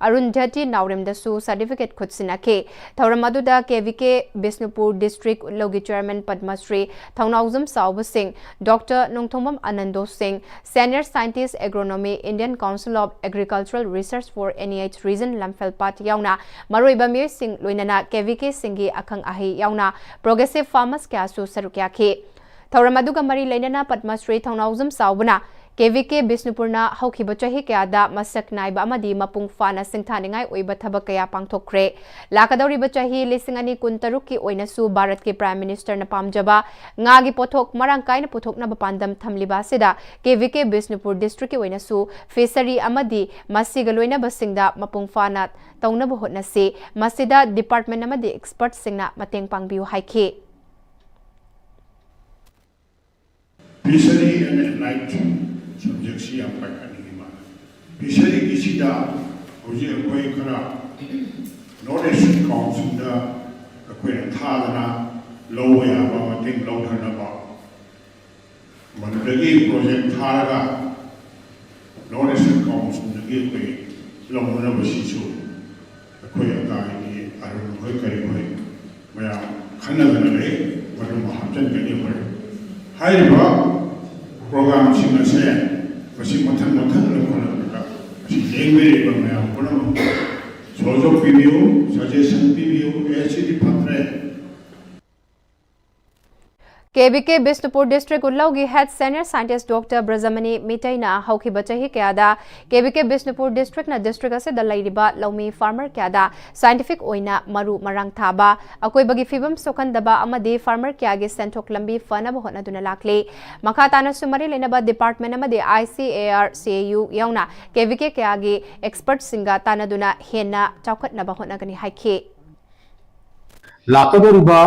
ꯑꯔꯨꯟꯙꯇꯤ ꯅꯥꯎꯔꯦꯝꯗꯁꯨ ꯁꯥꯔꯇꯤꯐꯤꯀꯦꯠ ꯈꯨꯠꯁꯤꯟꯅꯈꯤ꯫ ꯊꯧꯔꯝ ꯑꯗꯨꯗ K V K Bishnupur district ꯎꯠꯂꯧꯒꯤ chairman Padmashri Thounaojam Chaoba Singh, doctor Nongthombam Anando Singh, senior scientist agronomy, Indian Council of Agricultural Research for N E H Region ꯂꯝꯐꯦꯜꯄꯥꯠ ꯌꯥꯎꯅ ꯃꯔꯨꯑꯣꯏꯕ ꯃꯤꯑꯣꯏꯁꯤꯡ ꯂꯣꯏꯅꯅ ꯀꯦ ꯚꯤ ꯀꯦꯁꯤꯡꯒꯤ ꯑꯈꯪ ꯑꯍꯩ ꯌꯥꯎꯅ progressive farmers ꯀꯌꯥꯁꯨ ꯁꯔꯨꯛ ꯌꯥꯈꯤ꯫ ꯊꯧꯔꯝ ꯑꯗꯨꯒ ꯃꯔꯤ ꯂꯩꯅꯅ ꯄꯗꯃꯁ꯭ꯔꯤ ꯊꯧꯅꯥꯎꯖꯝ ꯆꯥꯎꯕꯅ ꯀꯦ ꯚꯤ ꯀꯦ ꯕꯤꯁꯅꯨꯄꯨꯔꯅ ꯍꯧꯈꯤꯕ ꯆꯍꯤ ꯀꯌꯥꯗ ꯃꯁꯛ ꯅꯥꯏꯕ ꯑꯃꯗꯤ ꯃꯄꯨꯡ ꯐꯥꯅ ꯁꯤꯡꯊꯥꯅꯤꯡꯉꯥꯏ ꯑꯣꯏꯕ ꯊꯕꯛ ꯀꯌꯥ ꯄꯥꯡꯊꯣꯛꯈ꯭ꯔꯦ꯫ ꯂꯥꯛꯀꯗꯧꯔꯤꯕ ꯆꯍꯤ ꯂꯤꯁꯤꯡ ꯑꯅꯤ ꯀꯨꯟ ꯇꯔꯨꯛꯀꯤ ꯑꯣꯏꯅꯁꯨ ꯚꯥꯔꯠꯀꯤ Prime Ministerꯅ ꯄꯥꯝꯖꯕ ꯉꯥꯒꯤ ꯄꯣꯠꯊꯣꯛ ꯃꯔꯥꯡ ꯀꯥꯏꯅ ꯄꯨꯊꯣꯛꯅꯕ ꯄꯥꯟꯗꯝ ꯊꯝꯂꯤꯕ ꯑꯁꯤꯗ ꯀꯦ ꯚꯤ ꯀꯦ ꯕꯤꯁꯅꯨꯄꯨꯔ districtꯀꯤ ꯑꯣꯏꯅꯁꯨ fishery ꯑꯃꯗꯤ ꯃꯁꯤꯒ ꯂꯣꯏꯅꯕꯁꯤꯡꯗ ꯃꯄꯨꯡ ꯐꯥꯅ ꯇꯧꯅꯕ ꯍꯣꯠꯅꯁꯤ꯫ ꯃꯁꯤꯗ department ꯑꯃꯗꯤ expertꯁꯤꯡꯅ ꯃꯇꯦꯡ ꯄꯥꯡꯕꯤꯌꯨ ꯍꯥꯏꯈꯤ꯫ Fishery and allied subjectꯁꯤ ꯌꯥꯝ ꯄꯥꯏꯈꯠꯅꯤꯡꯉꯤ ꯃꯥꯜꯂꯦ꯫ Fisheryꯒꯤꯁꯤꯗ ꯍꯧꯖꯤꯛ ꯑꯩꯈꯣꯏ ꯈꯔ North Eastern Councilꯗ ꯑꯩꯈꯣꯏꯅ ꯊꯥꯗꯅ ꯂꯧꯕ ꯌꯥꯕ ꯃꯇꯦꯡ ꯂꯧꯊꯅꯕ ꯃꯗꯨꯗꯒꯤ project ꯊꯥꯔꯒ North Eastern Councilꯗꯒꯤ ꯑꯩꯈꯣꯏ ꯂꯧꯅꯅꯕꯁꯤꯁꯨ ꯑꯩꯈꯣꯏ ꯑꯀꯥꯏꯒꯤ ꯑꯔꯨꯟ ꯍꯣꯏ ꯀꯔꯤ ꯍꯣꯏ ꯃꯌꯥꯝ ꯈꯟꯅꯗꯅ ꯂꯩ꯫ ꯃꯗꯨꯃ ꯍꯥꯞꯆꯤꯟꯒꯅꯤ ꯑꯩꯈꯣꯏ꯫ ꯍꯥꯏꯔꯤꯕ programꯁꯤꯡ ꯑꯁꯦ ꯃꯁꯤ ꯃꯊꯪ ꯃꯊꯪ ꯂꯧꯈꯠꯂꯛꯄꯗ ꯃꯁꯤ ꯌꯦꯡꯕꯤꯔꯤꯕ ꯃꯌꯥꯝ ꯄꯨꯝꯅꯃꯛ ꯁꯍꯖꯣꯛ ꯄꯤꯕꯤꯌꯨ, suggestion ꯄꯤꯕꯤꯌꯨ꯫ ꯑꯦ, ꯁꯤꯗꯤ ꯐꯠꯇ꯭ꯔꯦ꯫ K V K Bishnupur district ꯎꯠꯂꯧꯒꯤ head senior scientist doctor Brajamani ꯃꯤꯇꯩꯅ ꯍꯧꯈꯤꯕ ꯆꯍꯤ ꯀꯌꯥꯗ ꯀꯦ ꯚꯤ ꯀꯦ ꯕꯤꯁꯅꯨꯄꯨꯔ districtꯅ district ꯑꯁꯤꯗ ꯂꯩꯔꯤꯕ ꯂꯧꯃꯤ farmer ꯀꯌꯥꯗ scientific ꯑꯣꯏꯅ ꯃꯔꯨ ꯃꯔꯥꯡ ꯊꯥꯕ, ꯑꯀꯣꯏꯕꯒꯤ ꯐꯤꯕꯝ ꯁꯣꯛꯍꯟꯗꯕ ꯑꯃꯗꯤ farmer ꯀꯌꯥꯒꯤ ꯁꯦꯟꯊꯣꯛ ꯂꯝꯕꯤ ꯐꯅꯕ ꯍꯣꯠꯅꯗꯨꯅ ꯂꯥꯛꯂꯤ꯫ ꯃꯈꯥ ꯇꯥꯅꯁꯨ ꯃꯔꯤ ꯂꯩꯅꯕ department ꯑꯃꯗꯤ I C A R C A U ꯌꯥꯎꯅ ꯀꯦ ꯚꯤ ꯀꯦ ꯀꯌꯥꯒꯤ expertꯁꯤꯡꯒ ꯇꯥꯟꯅꯗꯨꯅ ꯍꯦꯟꯅ ꯆꯥꯎꯈꯠꯅꯕ ꯍꯣꯠꯅꯒꯅꯤ ꯍꯥꯏꯈꯤ꯫ ꯂꯥꯛꯀꯗꯧꯔꯤꯕ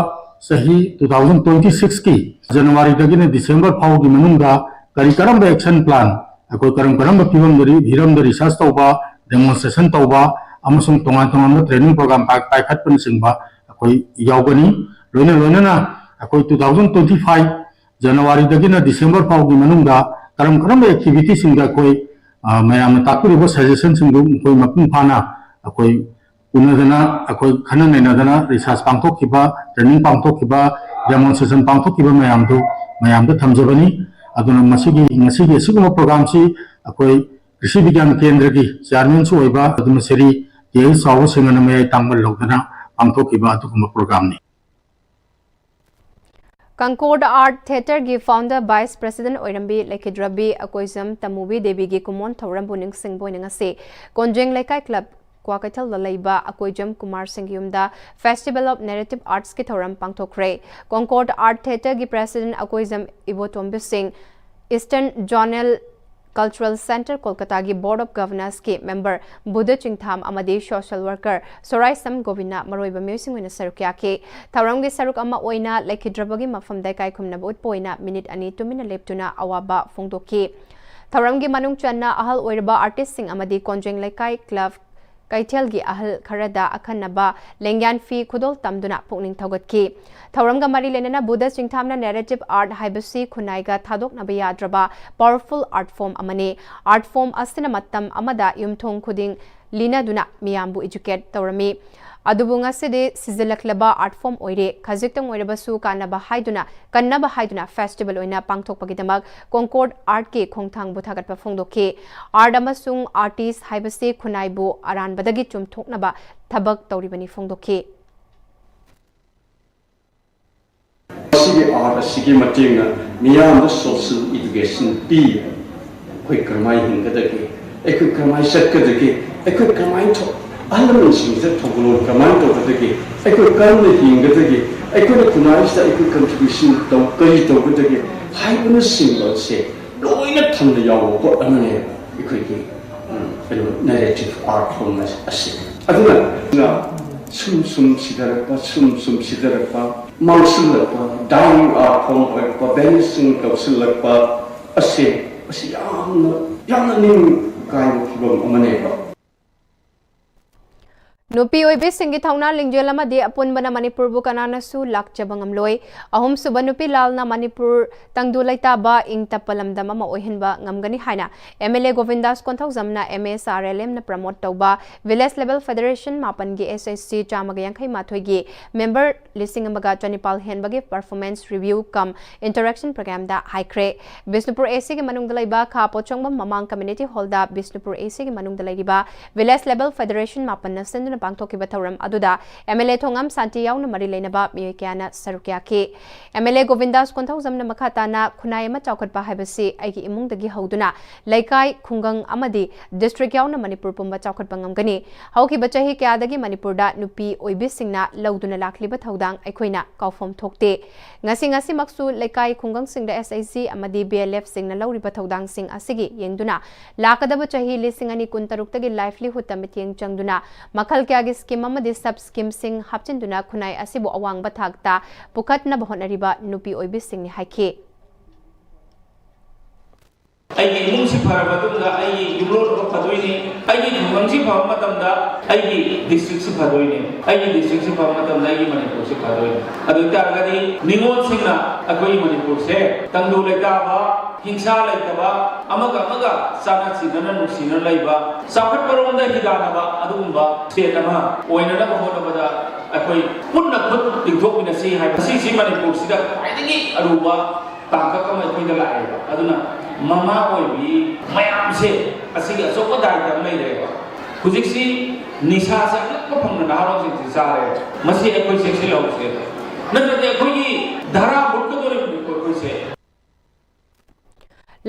ꯆꯍꯤ two thousand twenty sixꯀꯤ Januaryꯗꯒꯤꯅ December ꯐꯥꯎꯒꯤ ꯃꯅꯨꯡꯗ ꯀꯔꯤ ꯀꯔꯝꯕ action plan, ꯑꯩꯈꯣꯏ ꯀꯔꯝ ꯀꯔꯝꯕ ꯐꯤꯕꯝꯗ ꯔꯤ-, ꯍꯤꯔꯝꯗ research ꯇꯧꯕ, demonstration ꯇꯧꯕ ꯑꯃꯁꯨꯡ ꯇꯣꯉꯥꯟ ꯇꯣꯉꯥꯟꯕ training program ꯄꯥꯏ-, ꯄꯥꯏꯈꯠꯄꯅꯆꯤꯡꯕ ꯑꯩꯈꯣꯏ ꯌꯥꯎꯒꯅꯤ꯫ ꯂꯣꯏꯅ ꯂꯣꯏꯅꯅ ꯑꯩꯈꯣꯏ two thousand twenty five Januaryꯗꯒꯤꯅ December ꯐꯥꯎꯒꯤ ꯃꯅꯨꯡꯗ ꯀꯔꯝ ꯀꯔꯝꯕ activityꯁꯤꯡꯗ ꯑꯩꯈꯣꯏ, ꯑ, ꯃꯌꯥꯝꯅ ꯇꯥꯛꯄꯤꯔꯤꯕ suggestionꯁꯤꯡꯗꯨ ꯑꯩꯈꯣꯏ ꯃꯄꯨꯡ ꯐꯥꯅ ꯑꯩꯈꯣꯏ ꯎꯅꯗꯅ ꯑꯩꯈꯣꯏ ꯈꯟꯅ ꯅꯩꯅꯗꯅ ꯔꯤꯁꯥꯔꯁ ꯄꯥꯡꯊꯣꯛꯈꯤꯕ, ꯇ꯭ꯔꯦꯅꯤꯡ ꯄꯥꯡꯊꯣꯛꯈꯤꯕ, ꯗꯦꯃꯣꯟꯁꯇ꯭ꯔꯦꯁꯟ ꯄꯥꯡꯊꯣꯛꯈꯤꯕ ꯃꯌꯥꯝꯗꯨ ꯃꯌꯥꯝꯗ ꯊꯝꯖꯕꯅꯤ꯫ ꯑꯗꯨꯅ ꯃꯁꯤꯒꯤ, ꯉꯁꯤꯒꯤ ꯑꯁꯤꯒꯨꯝꯕ ꯄ꯭ꯔꯣꯒ꯭ꯔꯥꯝꯁꯤ ꯑꯩꯈꯣꯏ ꯀ꯭ꯔꯤꯁꯤ ꯕꯤꯒ꯭ꯌꯥꯟ ꯀꯦꯟꯗ꯭ꯔꯒꯤ ꯆꯤꯌꯥꯔꯃꯦꯟꯁꯨ ꯑꯣꯏꯕ ꯑꯗꯨꯃ ꯁꯦꯔꯤ ꯀꯦ ꯑꯩꯆ ꯆꯥꯎꯕ ꯁꯤꯡꯅ ꯃꯌꯥꯏ ꯇꯥꯡꯕ ꯂꯧꯗꯨꯅ ꯄꯥꯡꯊꯣꯛꯈꯤꯕ ꯑꯗꯨꯒꯨꯝꯕ ꯄ꯭ꯔꯣꯒ꯭ꯔꯥꯝꯅꯤ꯫ Concord Art Theatre ꯒꯤ founder vice president ꯑꯣꯏꯔꯝꯕꯤ ꯂꯩꯈꯤꯗ꯭ꯔꯕꯤ ꯑꯀꯣꯏꯖꯝ ꯇꯃꯨꯕꯤ ꯗꯦꯕꯤꯒꯤ ꯀꯨꯃꯣꯟ ꯊꯧꯔꯝꯕꯨ ꯅꯤꯡꯁꯤꯡꯕ ꯑꯣꯏꯅ ꯉꯁꯤ ꯀꯣꯟꯖꯦꯡ ꯂꯩꯀꯥꯏ club ꯀ꯭ꯋꯥꯀꯩꯊꯦꯜꯗ ꯂꯩꯕ ꯑꯀꯣꯏꯖꯝ ꯀꯨꯃꯥꯔ ꯁꯤꯡꯒꯤ ꯌꯨꯝꯗ Festival of Narrative Arts ꯀꯤ ꯊꯧꯔꯝ ꯄꯥꯡꯊꯣꯛꯈ꯭ꯔꯦ꯫ Concord Art Theatre ꯒꯤ president ꯑꯀꯣꯏꯖꯝ ꯏꯕꯣꯇꯣꯝꯕꯤ ꯁꯤꯡ, Eastern Zonal Cultural Centre ꯀꯣꯜꯀꯇꯥꯒꯤ Board of Governors ꯀꯤ member ꯕꯨꯙ ꯆꯤꯡꯊꯥꯝ ꯑꯃꯗꯤ social worker ꯁꯣꯔꯥꯏꯁꯝ ꯒꯣꯕꯤꯟꯅ ꯃꯔꯨꯑꯣꯏꯕ ꯃꯤꯑꯣꯏꯁꯤꯡ ꯑꯣꯏꯅ ꯁꯔꯨꯛ ꯌꯥꯈꯤ꯫ ꯊꯧꯔꯝꯒꯤ ꯁꯔꯨꯛ ꯑꯃ ꯑꯣꯏꯅ ꯂꯩꯈꯤꯗ꯭ꯔꯕꯒꯤ ꯃꯐꯝꯗ ꯏꯀꯥꯏ ꯈꯨꯝꯅꯕ ꯎꯠꯄ ꯑꯣꯏꯅ minute ꯑꯅꯤ ꯇꯨꯃꯤꯟꯅ ꯂꯦꯞꯇꯨꯅ ꯑꯋꯥꯕ ꯐꯣꯡꯗꯣꯛꯈꯤ꯫ ꯊꯧꯔꯝꯒꯤ ꯃꯅꯨꯡ ꯆꯟꯅ ꯑꯍꯜ ꯑꯣꯏꯔꯕ artist ꯁꯤꯡ ꯑꯃꯗꯤ ꯀꯣꯟꯖꯦꯡ ꯂꯩꯀꯥꯏ club ꯀꯩꯊꯦꯜꯒꯤ ꯑꯍꯜ ꯈꯔꯗ ꯑꯈꯟꯅꯕ ꯂꯦꯡꯌꯥꯟ ꯐꯤ ꯈꯨꯗꯣꯜ ꯇꯝꯗꯨꯅ ꯄꯨꯛꯅꯤꯡ ꯊꯧꯒꯠꯈꯤ꯫ ꯊꯧꯔꯝꯒ ꯃꯔꯤ ꯂꯩꯅꯅ ꯕꯨꯙ ꯆꯤꯡꯊꯥꯝꯅ narrative art ꯍꯥꯏꯕꯁꯤ ꯈꯨꯟꯅꯥꯏꯒ ꯊꯥꯗꯣꯛꯅꯕ ꯌꯥꯗ꯭ꯔꯕ powerful art form ꯑꯃꯅꯤ꯫ Art form ꯑꯁꯤꯅ ꯃꯇꯝ ꯑꯃꯗ ꯌꯨꯝꯊꯣꯡ ꯈꯨꯗꯤꯡ ꯂꯤꯅꯗꯨꯅ ꯃꯤꯌꯥꯝꯕꯨ educate ꯇꯧꯔꯝꯃꯤ꯫ ꯑꯗꯨꯕꯨ ꯉꯁꯤꯗꯤ ꯁꯤꯖꯤꯜꯂꯛꯂꯕ art form ꯑꯣꯏꯔꯦ꯫ ꯈꯖꯤꯛꯇꯪ ꯑꯣꯏꯔꯕꯁꯨ ꯀꯥꯟꯅꯕ ꯍꯥꯏꯗꯨꯅ, ꯀꯟꯅꯕ ꯍꯥꯏꯗꯨꯅ festival ꯑꯣꯏꯅ ꯄꯥꯡꯊꯣꯛꯄꯒꯤꯗꯃꯛ Concord Art ꯀꯤ ꯈꯣꯡꯊꯥꯡꯕꯨ ꯊꯥꯒꯠꯄ ꯐꯣꯡꯗꯣꯛꯈꯤ꯫ Art ꯑꯃꯁꯨꯡ artist ꯍꯥꯏꯕꯁꯤ ꯈꯨꯟꯅꯥꯏꯕꯨ ꯑꯔꯥꯟꯕꯗꯒꯤ ꯆꯨꯝꯊꯣꯛꯅꯕ ꯊꯕꯛ ꯇꯧꯔꯤꯕꯅꯤ ꯐꯣꯡꯗꯣꯛꯈꯤ꯫ ꯃꯁꯤꯒꯤ art ꯑꯁꯤꯒꯤ ꯃꯇꯦꯡꯅ ꯃꯤꯌꯥꯝꯗ social education ꯄꯤ꯫ ꯑꯩꯈꯣꯏ ꯀꯔꯝꯍꯥꯏꯅ ꯍꯤꯡꯒꯗꯒꯦ, ꯑꯩꯈꯣꯏ ꯀꯔꯝꯍꯥꯏꯅ ꯆꯠꯀꯗꯒꯦ, ꯑꯩꯈꯣꯏ ꯀꯔꯝꯍꯥꯏꯅ ꯊꯣ-, ꯑꯍꯜ ꯂꯃꯟꯁꯤꯡꯁꯤꯗ ꯊꯧꯒꯜꯂꯣꯟ ꯀꯔꯝꯍꯥꯏꯅ ꯇꯧꯒꯗꯒꯦ, ꯑꯩꯈꯣꯏ ꯀꯔꯝꯅ ꯍꯤꯡꯒꯗꯒꯦ, ꯑꯩꯈꯣꯏꯅ ꯈꯨꯟꯅꯥꯏꯁꯤꯗ ꯑꯩꯈꯣꯏ contribution ꯇꯧ-, ꯀꯔꯤ ꯇꯧꯒꯗꯒꯦ ꯍꯥꯏꯕꯅꯆꯤꯡꯕ ꯑꯁꯦ ꯂꯣꯏꯅ ꯊꯝꯅ ꯌꯥꯎꯕ ꯄꯣꯠ ꯑꯃꯅꯦꯕ ꯑꯩꯈꯣꯏꯒꯤ, ꯎꯝ, ꯀꯩꯅꯣ, narrative art form ꯑꯁꯤ꯫ ꯑꯗꯨꯅ ꯁꯨꯝ ꯁꯨꯝ ꯁꯤꯊꯔꯛꯄ, ꯁꯨꯝ ꯁꯨꯝ ꯁꯤꯊꯔꯛꯄ, ꯃꯥꯡꯁꯤꯜꯂꯛꯄ, dying art form ꯑꯣꯏꯔꯛꯄ, vanishing ꯇꯧꯁꯤꯜꯂꯛꯄ ꯑꯁꯦ, ꯑꯁꯤ ꯌꯥꯝꯅ, ꯌꯥꯝꯅ ꯅꯤꯡ ꯀꯥꯏꯕ ꯐꯤꯕꯝ ꯑꯃꯅꯦꯕ꯫ ꯅꯨꯄꯤ ꯑꯣꯏꯕꯤꯁꯤꯡꯒꯤ ꯊꯧꯅꯥ ꯂꯤꯡꯖꯦꯜ ꯑꯃꯗꯤ ꯑꯄꯨꯟꯕꯅ ꯃꯅꯤꯄꯨꯔꯕꯨ ꯀꯅꯥꯅꯁꯨ ꯂꯥꯛꯆꯕ ꯉꯝꯂꯣꯏ꯫ ꯑꯍꯨꯝꯁꯨꯕ ꯅꯨꯄꯤ ꯂꯥꯜꯅ ꯃꯅꯤꯄꯨꯔ ꯇꯪꯗꯨ ꯂꯩꯇꯥꯕ ꯏꯪ ꯇꯞꯄ ꯂꯝꯗꯝ ꯑꯃ ꯑꯣꯏꯍꯟꯕ ꯉꯝꯒꯅꯤ ꯍꯥꯏꯅ M L A ꯒꯣꯕꯤꯟꯗꯥꯁ ꯀꯣꯟꯊꯧꯖꯝꯅ M S R L M ꯅ promote ꯇꯧꯕ Village Level Federation ꯃꯥꯄꯟꯒꯤ S H G ꯆꯥꯝꯃꯒ ꯌꯥꯡꯈꯩ ꯃꯥꯊꯣꯏꯒꯤ member ꯂꯤꯁꯤꯡ ꯑꯃꯒ ꯆꯅꯤꯄꯥꯜ ꯍꯦꯟꯕꯒꯤ performance review cum interaction program ꯗ ꯍꯥꯏꯈ꯭ꯔꯦ꯫ ꯕꯤꯁꯅꯨꯄꯨꯔ A C ꯒꯤ ꯃꯅꯨꯡꯗ ꯂꯩꯕ ꯈꯥ ꯄꯣꯠꯁꯪꯕꯝ ꯃꯃꯥꯡ community hall the Bishnupur A C ꯒꯤ ꯃꯅꯨꯡꯗ ꯂꯩꯔꯤꯕ Village Level Federation ꯃꯥꯄꯟꯅ ꯁꯤꯟꯗꯨꯅ ꯄꯥꯡꯊꯣꯛꯈꯤꯕ ꯊꯧꯔꯝ ꯑꯗꯨꯗ M L A ꯊꯣꯉꯥꯝ ꯁꯥꯟꯇꯤ ꯌꯥꯎꯅ ꯃꯔꯤ ꯂꯩꯅꯕ ꯃꯤꯑꯣꯏ ꯀꯌꯥꯅ ꯁꯔꯨꯛ ꯌꯥꯈꯤ꯫ M L A ꯒꯣꯕꯤꯟꯗꯥꯁ ꯀꯣꯟꯊꯧꯖꯝꯅ ꯃꯈꯥ ꯇꯥꯅ ꯈꯨꯟꯅꯥꯏ ꯑꯃ ꯆꯥꯎꯈꯠꯄ ꯍꯥꯏꯕꯁꯤ ꯑꯩꯒꯤ ꯏꯃꯨꯡꯗꯒꯤ ꯍꯧꯗꯨꯅ ꯂꯩꯀꯥꯏ, ꯈꯨꯡꯒꯪ ꯑꯃꯗꯤ district ꯌꯥꯎꯅ ꯃꯅꯤꯄꯨꯔ ꯄꯨꯝꯕ ꯆꯥꯎꯈꯠꯄ ꯉꯝꯒꯅꯤ꯫ ꯍꯧꯈꯤꯕ ꯆꯍꯤ ꯀꯌꯥꯗꯒꯤ ꯃꯅꯤꯄꯨꯔꯗ ꯅꯨꯄꯤ ꯑꯣꯏꯕꯤꯁꯤꯡꯅ ꯂꯧꯗꯨꯅ ꯂꯥꯛꯂꯤꯕ ꯊꯧꯗꯥꯡ ꯑꯩꯈꯣꯏꯅ ꯀꯥꯎꯐꯝ ꯊꯣꯛꯇꯦ꯫ ꯉꯁꯤ ꯉꯁꯤꯃꯛꯁꯨ ꯂꯩꯀꯥꯏ ꯈꯨꯡꯒꯪꯁꯤꯡꯗ S H G ꯑꯃꯗꯤ B L F ꯁꯤꯡꯅ ꯂꯧꯔꯤꯕ ꯊꯧꯗꯥꯡꯁꯤꯡ ꯑꯁꯤꯒꯤ ꯌꯦꯡꯗꯨꯅ ꯂꯥꯛꯀꯗꯕ ꯆꯍꯤ ꯂꯤꯁꯤꯡ ꯑꯅꯤ ꯀꯨꯟꯇꯔꯨꯛꯇꯒꯤ livelihood ꯇ ꯃꯤꯠꯌꯦꯡ ꯆꯪꯗꯨꯅ ꯃꯈꯜ ꯀꯌꯥꯒꯤ scheme ꯑꯃꯗꯤ sub scheme ꯁꯤꯡ ꯍꯥꯞꯆꯤꯟꯗꯨꯅ ꯈꯨꯟꯅꯥꯏ ꯑꯁꯤꯕꯨ ꯑꯋꯥꯡꯕ ꯊꯥꯛꯇ ꯄꯨꯈꯠꯅꯕ ꯍꯣꯠꯅꯔꯤꯕ ꯅꯨꯄꯤ ꯑꯣꯏꯕꯤꯁꯤꯡꯅꯤ ꯍꯥꯏꯈꯤ꯫ ꯑꯩꯒꯤ ꯏꯃꯨꯡꯁꯤ ꯐꯔꯕ ꯃꯇꯨꯡꯗ ꯑꯩꯒꯤ ꯌꯨꯝꯂꯣꯟ ꯑꯃ ꯐꯗꯣꯏꯅꯤ, ꯑꯩꯒꯤ ꯈꯨꯡꯒꯪꯁꯤ ꯐꯕ ꯃꯇꯝꯗ ꯑꯩꯒꯤ district ꯁꯤ ꯐꯗꯣꯏꯅꯤ, ꯑꯩꯒꯤ district ꯁꯤ ꯐꯕ ꯃꯇꯝꯗ ꯑꯩꯒꯤ ꯃꯅꯤꯄꯨꯔꯁꯤ ꯐꯗꯣꯏꯅꯤ꯫ ꯑꯗꯨ ꯑꯣꯏꯇꯥꯔꯒꯗꯤ ꯅꯤꯉꯣꯜꯁꯤꯡꯅ ꯑꯩꯈꯣꯏꯒꯤ ꯃꯅꯤꯄꯨꯔꯁꯦ ꯇꯪꯗꯨ ꯂꯩꯇꯥꯕ, ꯍꯤꯡꯁꯥ ꯂꯩꯇꯕ, ꯑꯃꯒ ꯑꯃꯒ ꯆꯥꯟꯅ ꯁꯤꯟꯅꯅ ꯅꯨꯡꯁꯤꯅ ꯂꯩꯕ, ꯆꯥꯎꯈꯠꯄꯔꯣꯝꯗ ꯍꯤꯗꯥꯟꯅꯕ ꯑꯗꯨꯒꯨꯝꯕ state ꯑꯃ ꯑꯣꯏꯅꯅꯕ ꯍꯣꯠꯅꯕꯗ ꯑꯩꯈꯣꯏ ꯄꯨꯟꯅ ꯈꯨꯠ ꯇꯤꯡꯊꯣꯛꯃꯤꯟꯅꯁꯤ ꯍꯥꯏꯕ, ꯁꯤꯁꯤ ꯃꯅꯤꯄꯨꯔꯁꯤꯗ ꯈ꯭ꯋꯥꯏꯗꯒꯤ ꯑꯔꯨꯕ ꯇꯥꯡꯀꯛ ꯑꯃ ꯑꯩꯈꯣꯏꯗ ꯂꯥꯛꯑꯦꯕ꯫ ꯑꯗꯨꯅ ꯃꯃꯥ ꯑꯣꯏꯕꯤ ꯃꯌꯥꯝꯁꯦ ꯑꯁꯤꯒꯤ ꯑꯆꯧꯕ ꯗꯥꯏꯇ ꯑꯃ ꯂꯩꯔꯦꯕ꯫ ꯍꯧꯖꯤꯛꯁꯤ ꯅꯤꯁꯥꯁꯦ ꯑꯉꯛꯄ ꯐꯪꯅ ꯅꯍꯥꯔꯣꯜꯁꯤꯡꯁꯤ ꯆꯥꯔꯦ꯫ ꯃꯁꯤ ꯑꯩꯈꯣꯏ ꯆꯦꯛꯁꯤꯜꯍꯧꯁꯦ, ꯅꯠꯇ꯭ꯔꯗꯤ ꯑꯩꯈꯣꯏꯒꯤ ꯙꯔꯥ ꯃꯨꯠꯀꯗꯧꯔꯤꯕꯅꯤꯀꯣ ꯑꯩꯈꯣꯏꯁꯦ꯫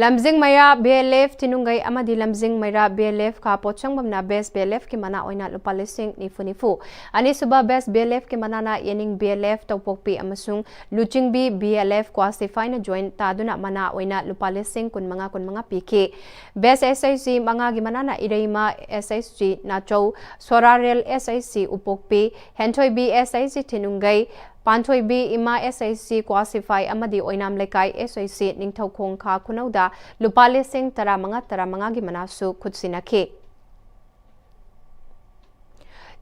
ꯂꯝꯖꯤꯡ ꯃꯩꯔꯥ B L F ꯊꯤꯅꯨꯡꯒꯩ ꯑꯃꯗꯤ ꯂꯝꯖꯤꯡ ꯃꯩꯔꯥ B L F ꯈꯥ ꯄꯣꯠꯁꯪꯕꯝꯅ best B L F ꯀꯤ ꯃꯅꯥ ꯑꯣꯏꯅ ꯂꯨꯄꯥ ꯂꯤꯁꯤꯡ ꯅꯤꯐꯨ ꯅꯤꯐꯨ, ꯑꯅꯤꯁꯨꯕ best B L F ꯀꯤ ꯃꯅꯥꯅ ꯌꯦꯅꯤꯡ B L F ꯇꯧꯄꯣꯛꯄꯤ ꯑꯃꯁꯨꯡ ꯂꯨꯆꯤꯡꯕꯤ B L F ꯀ꯭ꯋꯥꯁꯤꯐꯥꯏꯅ joint ꯇꯥꯗꯨꯅ ꯃꯅꯥ ꯑꯣꯏꯅ ꯂꯨꯄꯥ ꯂꯤꯁꯤꯡ ꯀꯨꯟꯃꯉꯥ ꯀꯨꯟꯃꯉꯥ ꯄꯤꯈꯤ꯫ Best S H G ꯃꯉꯥꯒꯤ ꯃꯅꯥꯅ ꯏꯔꯩꯃ S H G ꯅꯥꯆꯧ, ꯁꯣꯔꯥꯔꯦꯜ S H G ꯎꯄꯣꯛꯄꯤ, ꯍꯦꯟꯊꯣꯏꯕꯤ S H G ꯊꯤꯅꯨꯡꯒꯩ, ꯄꯥꯟꯊꯣꯏꯕꯤ ꯏꯃꯥ S H C ꯀ꯭ꯋꯥꯁꯤꯐꯥꯏ ꯑꯃꯗꯤ ꯑꯣꯏꯅꯥꯝ ꯂꯩꯀꯥꯏ S H C ꯅꯤꯡꯊꯧꯈꯣꯡ ꯈꯥ ꯈꯨꯅꯧꯗ ꯂꯨꯄꯥ ꯂꯤꯁꯤꯡ ꯇꯔꯥꯃꯉꯥ ꯇꯔꯥꯃꯉꯥꯒꯤ ꯃꯅꯥꯁꯨ ꯈꯨꯠꯁꯤꯟꯅꯈꯤ꯫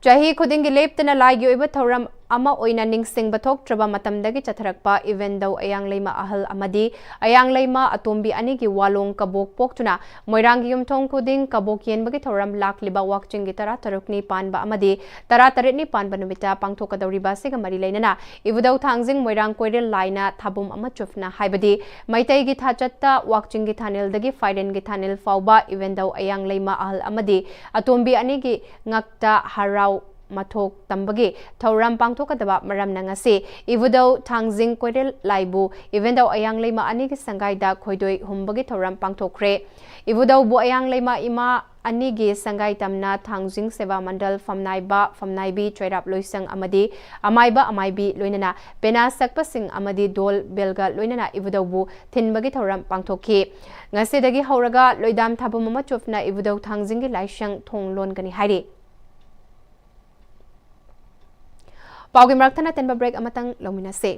ꯆꯍꯤ ꯈꯨꯗꯤꯡꯒꯤ ꯂꯦꯞꯇꯅ ꯂꯥꯏꯒꯤ ꯑꯣꯏꯕ ꯊꯧꯔꯝ ꯑꯃ ꯑꯣꯏꯅ ꯅꯤꯡꯁꯤꯡꯕ ꯊꯣꯛꯇ꯭ꯔꯕ ꯃꯇꯝꯗꯒꯤ ꯆꯠꯊꯔꯛꯄ ꯏꯕꯦꯟꯗꯧ ꯑꯌꯥꯡꯂꯩꯃ ꯑꯍꯜ ꯑꯃꯗꯤ ꯑꯌꯥꯡꯂꯩꯃ ꯑꯇꯣꯝꯕꯤ ꯑꯅꯤꯒꯤ ꯋꯥꯂꯣꯡ ꯀꯕꯣꯛ ꯄꯣꯛꯇꯨꯅ ꯃꯣꯏꯔꯥꯡꯒꯤ ꯌꯨꯝꯊꯣꯡ ꯈꯨꯗꯤꯡ ꯀꯕꯣꯛ ꯌꯦꯟꯕꯒꯤ ꯊꯧꯔꯝ ꯂꯥꯛꯂꯤꯕ ꯋꯥꯛꯆꯤꯡꯒꯤ ꯇꯔꯥꯇꯔꯨꯛꯅꯤ ꯄꯥꯟꯕ ꯑꯃꯗꯤ ꯇꯔꯥꯇꯔꯦꯠꯅꯤ ꯄꯥꯟꯕ ꯅꯨꯃꯤꯠꯇ ꯄꯥꯡꯊꯣꯛꯀꯗꯧꯔꯤꯕ ꯑꯁꯤꯒ ꯃꯔꯤ ꯂꯩꯅꯅ ꯏꯕꯨꯙꯧ ꯊꯥꯡꯖꯤꯡ ꯃꯣꯏꯔꯥꯡ ꯀꯣꯏꯔꯦꯜ ꯂꯥꯏꯅ ꯊꯥꯕꯨꯝ ꯑꯃ ꯆꯨꯞꯅ ꯍꯥꯏꯕꯗꯤ ꯃꯩꯇꯩꯒꯤ ꯊꯥꯆꯠꯇ ꯋꯥꯛꯆꯤꯡꯒꯤ ꯊꯥꯅꯤꯜꯗꯒꯤ ꯐꯥꯏꯔꯦꯟꯒꯤ ꯊꯥꯅꯤꯜ ꯐꯥꯎꯕ ꯏꯕꯦꯟꯗꯧ ꯑꯌꯥꯡꯂꯩꯃ ꯑꯍꯜ ꯑꯃꯗꯤ ꯑꯇꯣꯝꯕꯤ ꯑꯅꯤꯒꯤ ꯉꯛꯇ ꯍꯔꯥꯎ ꯃꯊꯣꯛ ꯇꯝꯕꯒꯤ ꯊꯧꯔꯝ ꯄꯥꯡꯊꯣꯛꯀꯗꯕ ꯃꯔꯝꯅ ꯉꯁꯤ ꯏꯕꯨꯙꯧ ꯊꯥꯡꯖꯤꯡ ꯀꯣꯏꯔꯦꯜ ꯂꯥꯏꯕꯨ ꯏꯕꯦꯟꯗꯧ ꯑꯌꯥꯡꯂꯩꯃ ꯑꯅꯤꯒꯤ ꯁꯪꯒꯥꯏꯗ ꯈꯣꯏꯗꯣꯏ ꯍꯨꯝꯕꯒꯤ ꯊꯧꯔꯝ ꯄꯥꯡꯊꯣꯛꯈ꯭ꯔꯦ꯫ ꯏꯕꯨꯙꯧꯕꯨ ꯑꯌꯥꯡꯂꯩꯃ ꯏꯃꯥ ꯑꯅꯤꯒꯤ ꯁꯪꯒꯥꯏ ꯇꯝꯅ ꯊꯥꯡꯖꯤꯡ ꯁꯦꯕꯥ ꯃꯟꯗꯜ ꯐꯝꯅꯥꯏꯕ, ꯐꯝꯅꯥꯏꯕꯤ, ꯆꯣꯏꯔꯥꯞ ꯂꯣꯏꯁꯪ ꯑꯃꯗꯤ ꯑꯃꯥꯏꯕ, ꯑꯃꯥꯏꯕꯤ ꯂꯣꯏꯅꯅ ꯄꯦꯅꯥ ꯁꯛꯄꯁꯤꯡ ꯑꯃꯗꯤ ꯙꯣꯜ ꯕꯦꯜꯒ ꯂꯣꯏꯅꯅ ꯏꯕꯨꯙꯧꯕꯨ ꯊꯤꯟꯕꯒꯤ ꯊꯧꯔꯝ ꯄꯥꯡꯊꯣꯛꯈꯤ꯫ ꯉꯁꯤꯗꯒꯤ ꯍꯧꯔꯒ ꯂꯣꯏꯗꯥꯝ ꯊꯥꯕꯨꯝ ꯑꯃ ꯆꯨꯞꯅ ꯏꯕꯨꯙꯧ ꯊꯥꯡꯖꯤꯡꯒꯤ ꯂꯥꯏꯁꯪ ꯊꯣꯡ ꯂꯣꯟꯒꯅꯤ ꯍꯥꯏꯔꯤ꯫ ꯄꯥꯎꯒꯤ ꯃꯔꯛꯇ ꯅꯠꯇꯟꯕ ꯕ꯭ꯔꯦꯛ ꯑꯃꯇꯪ ꯂꯧꯃꯤꯟꯅꯁꯦ꯫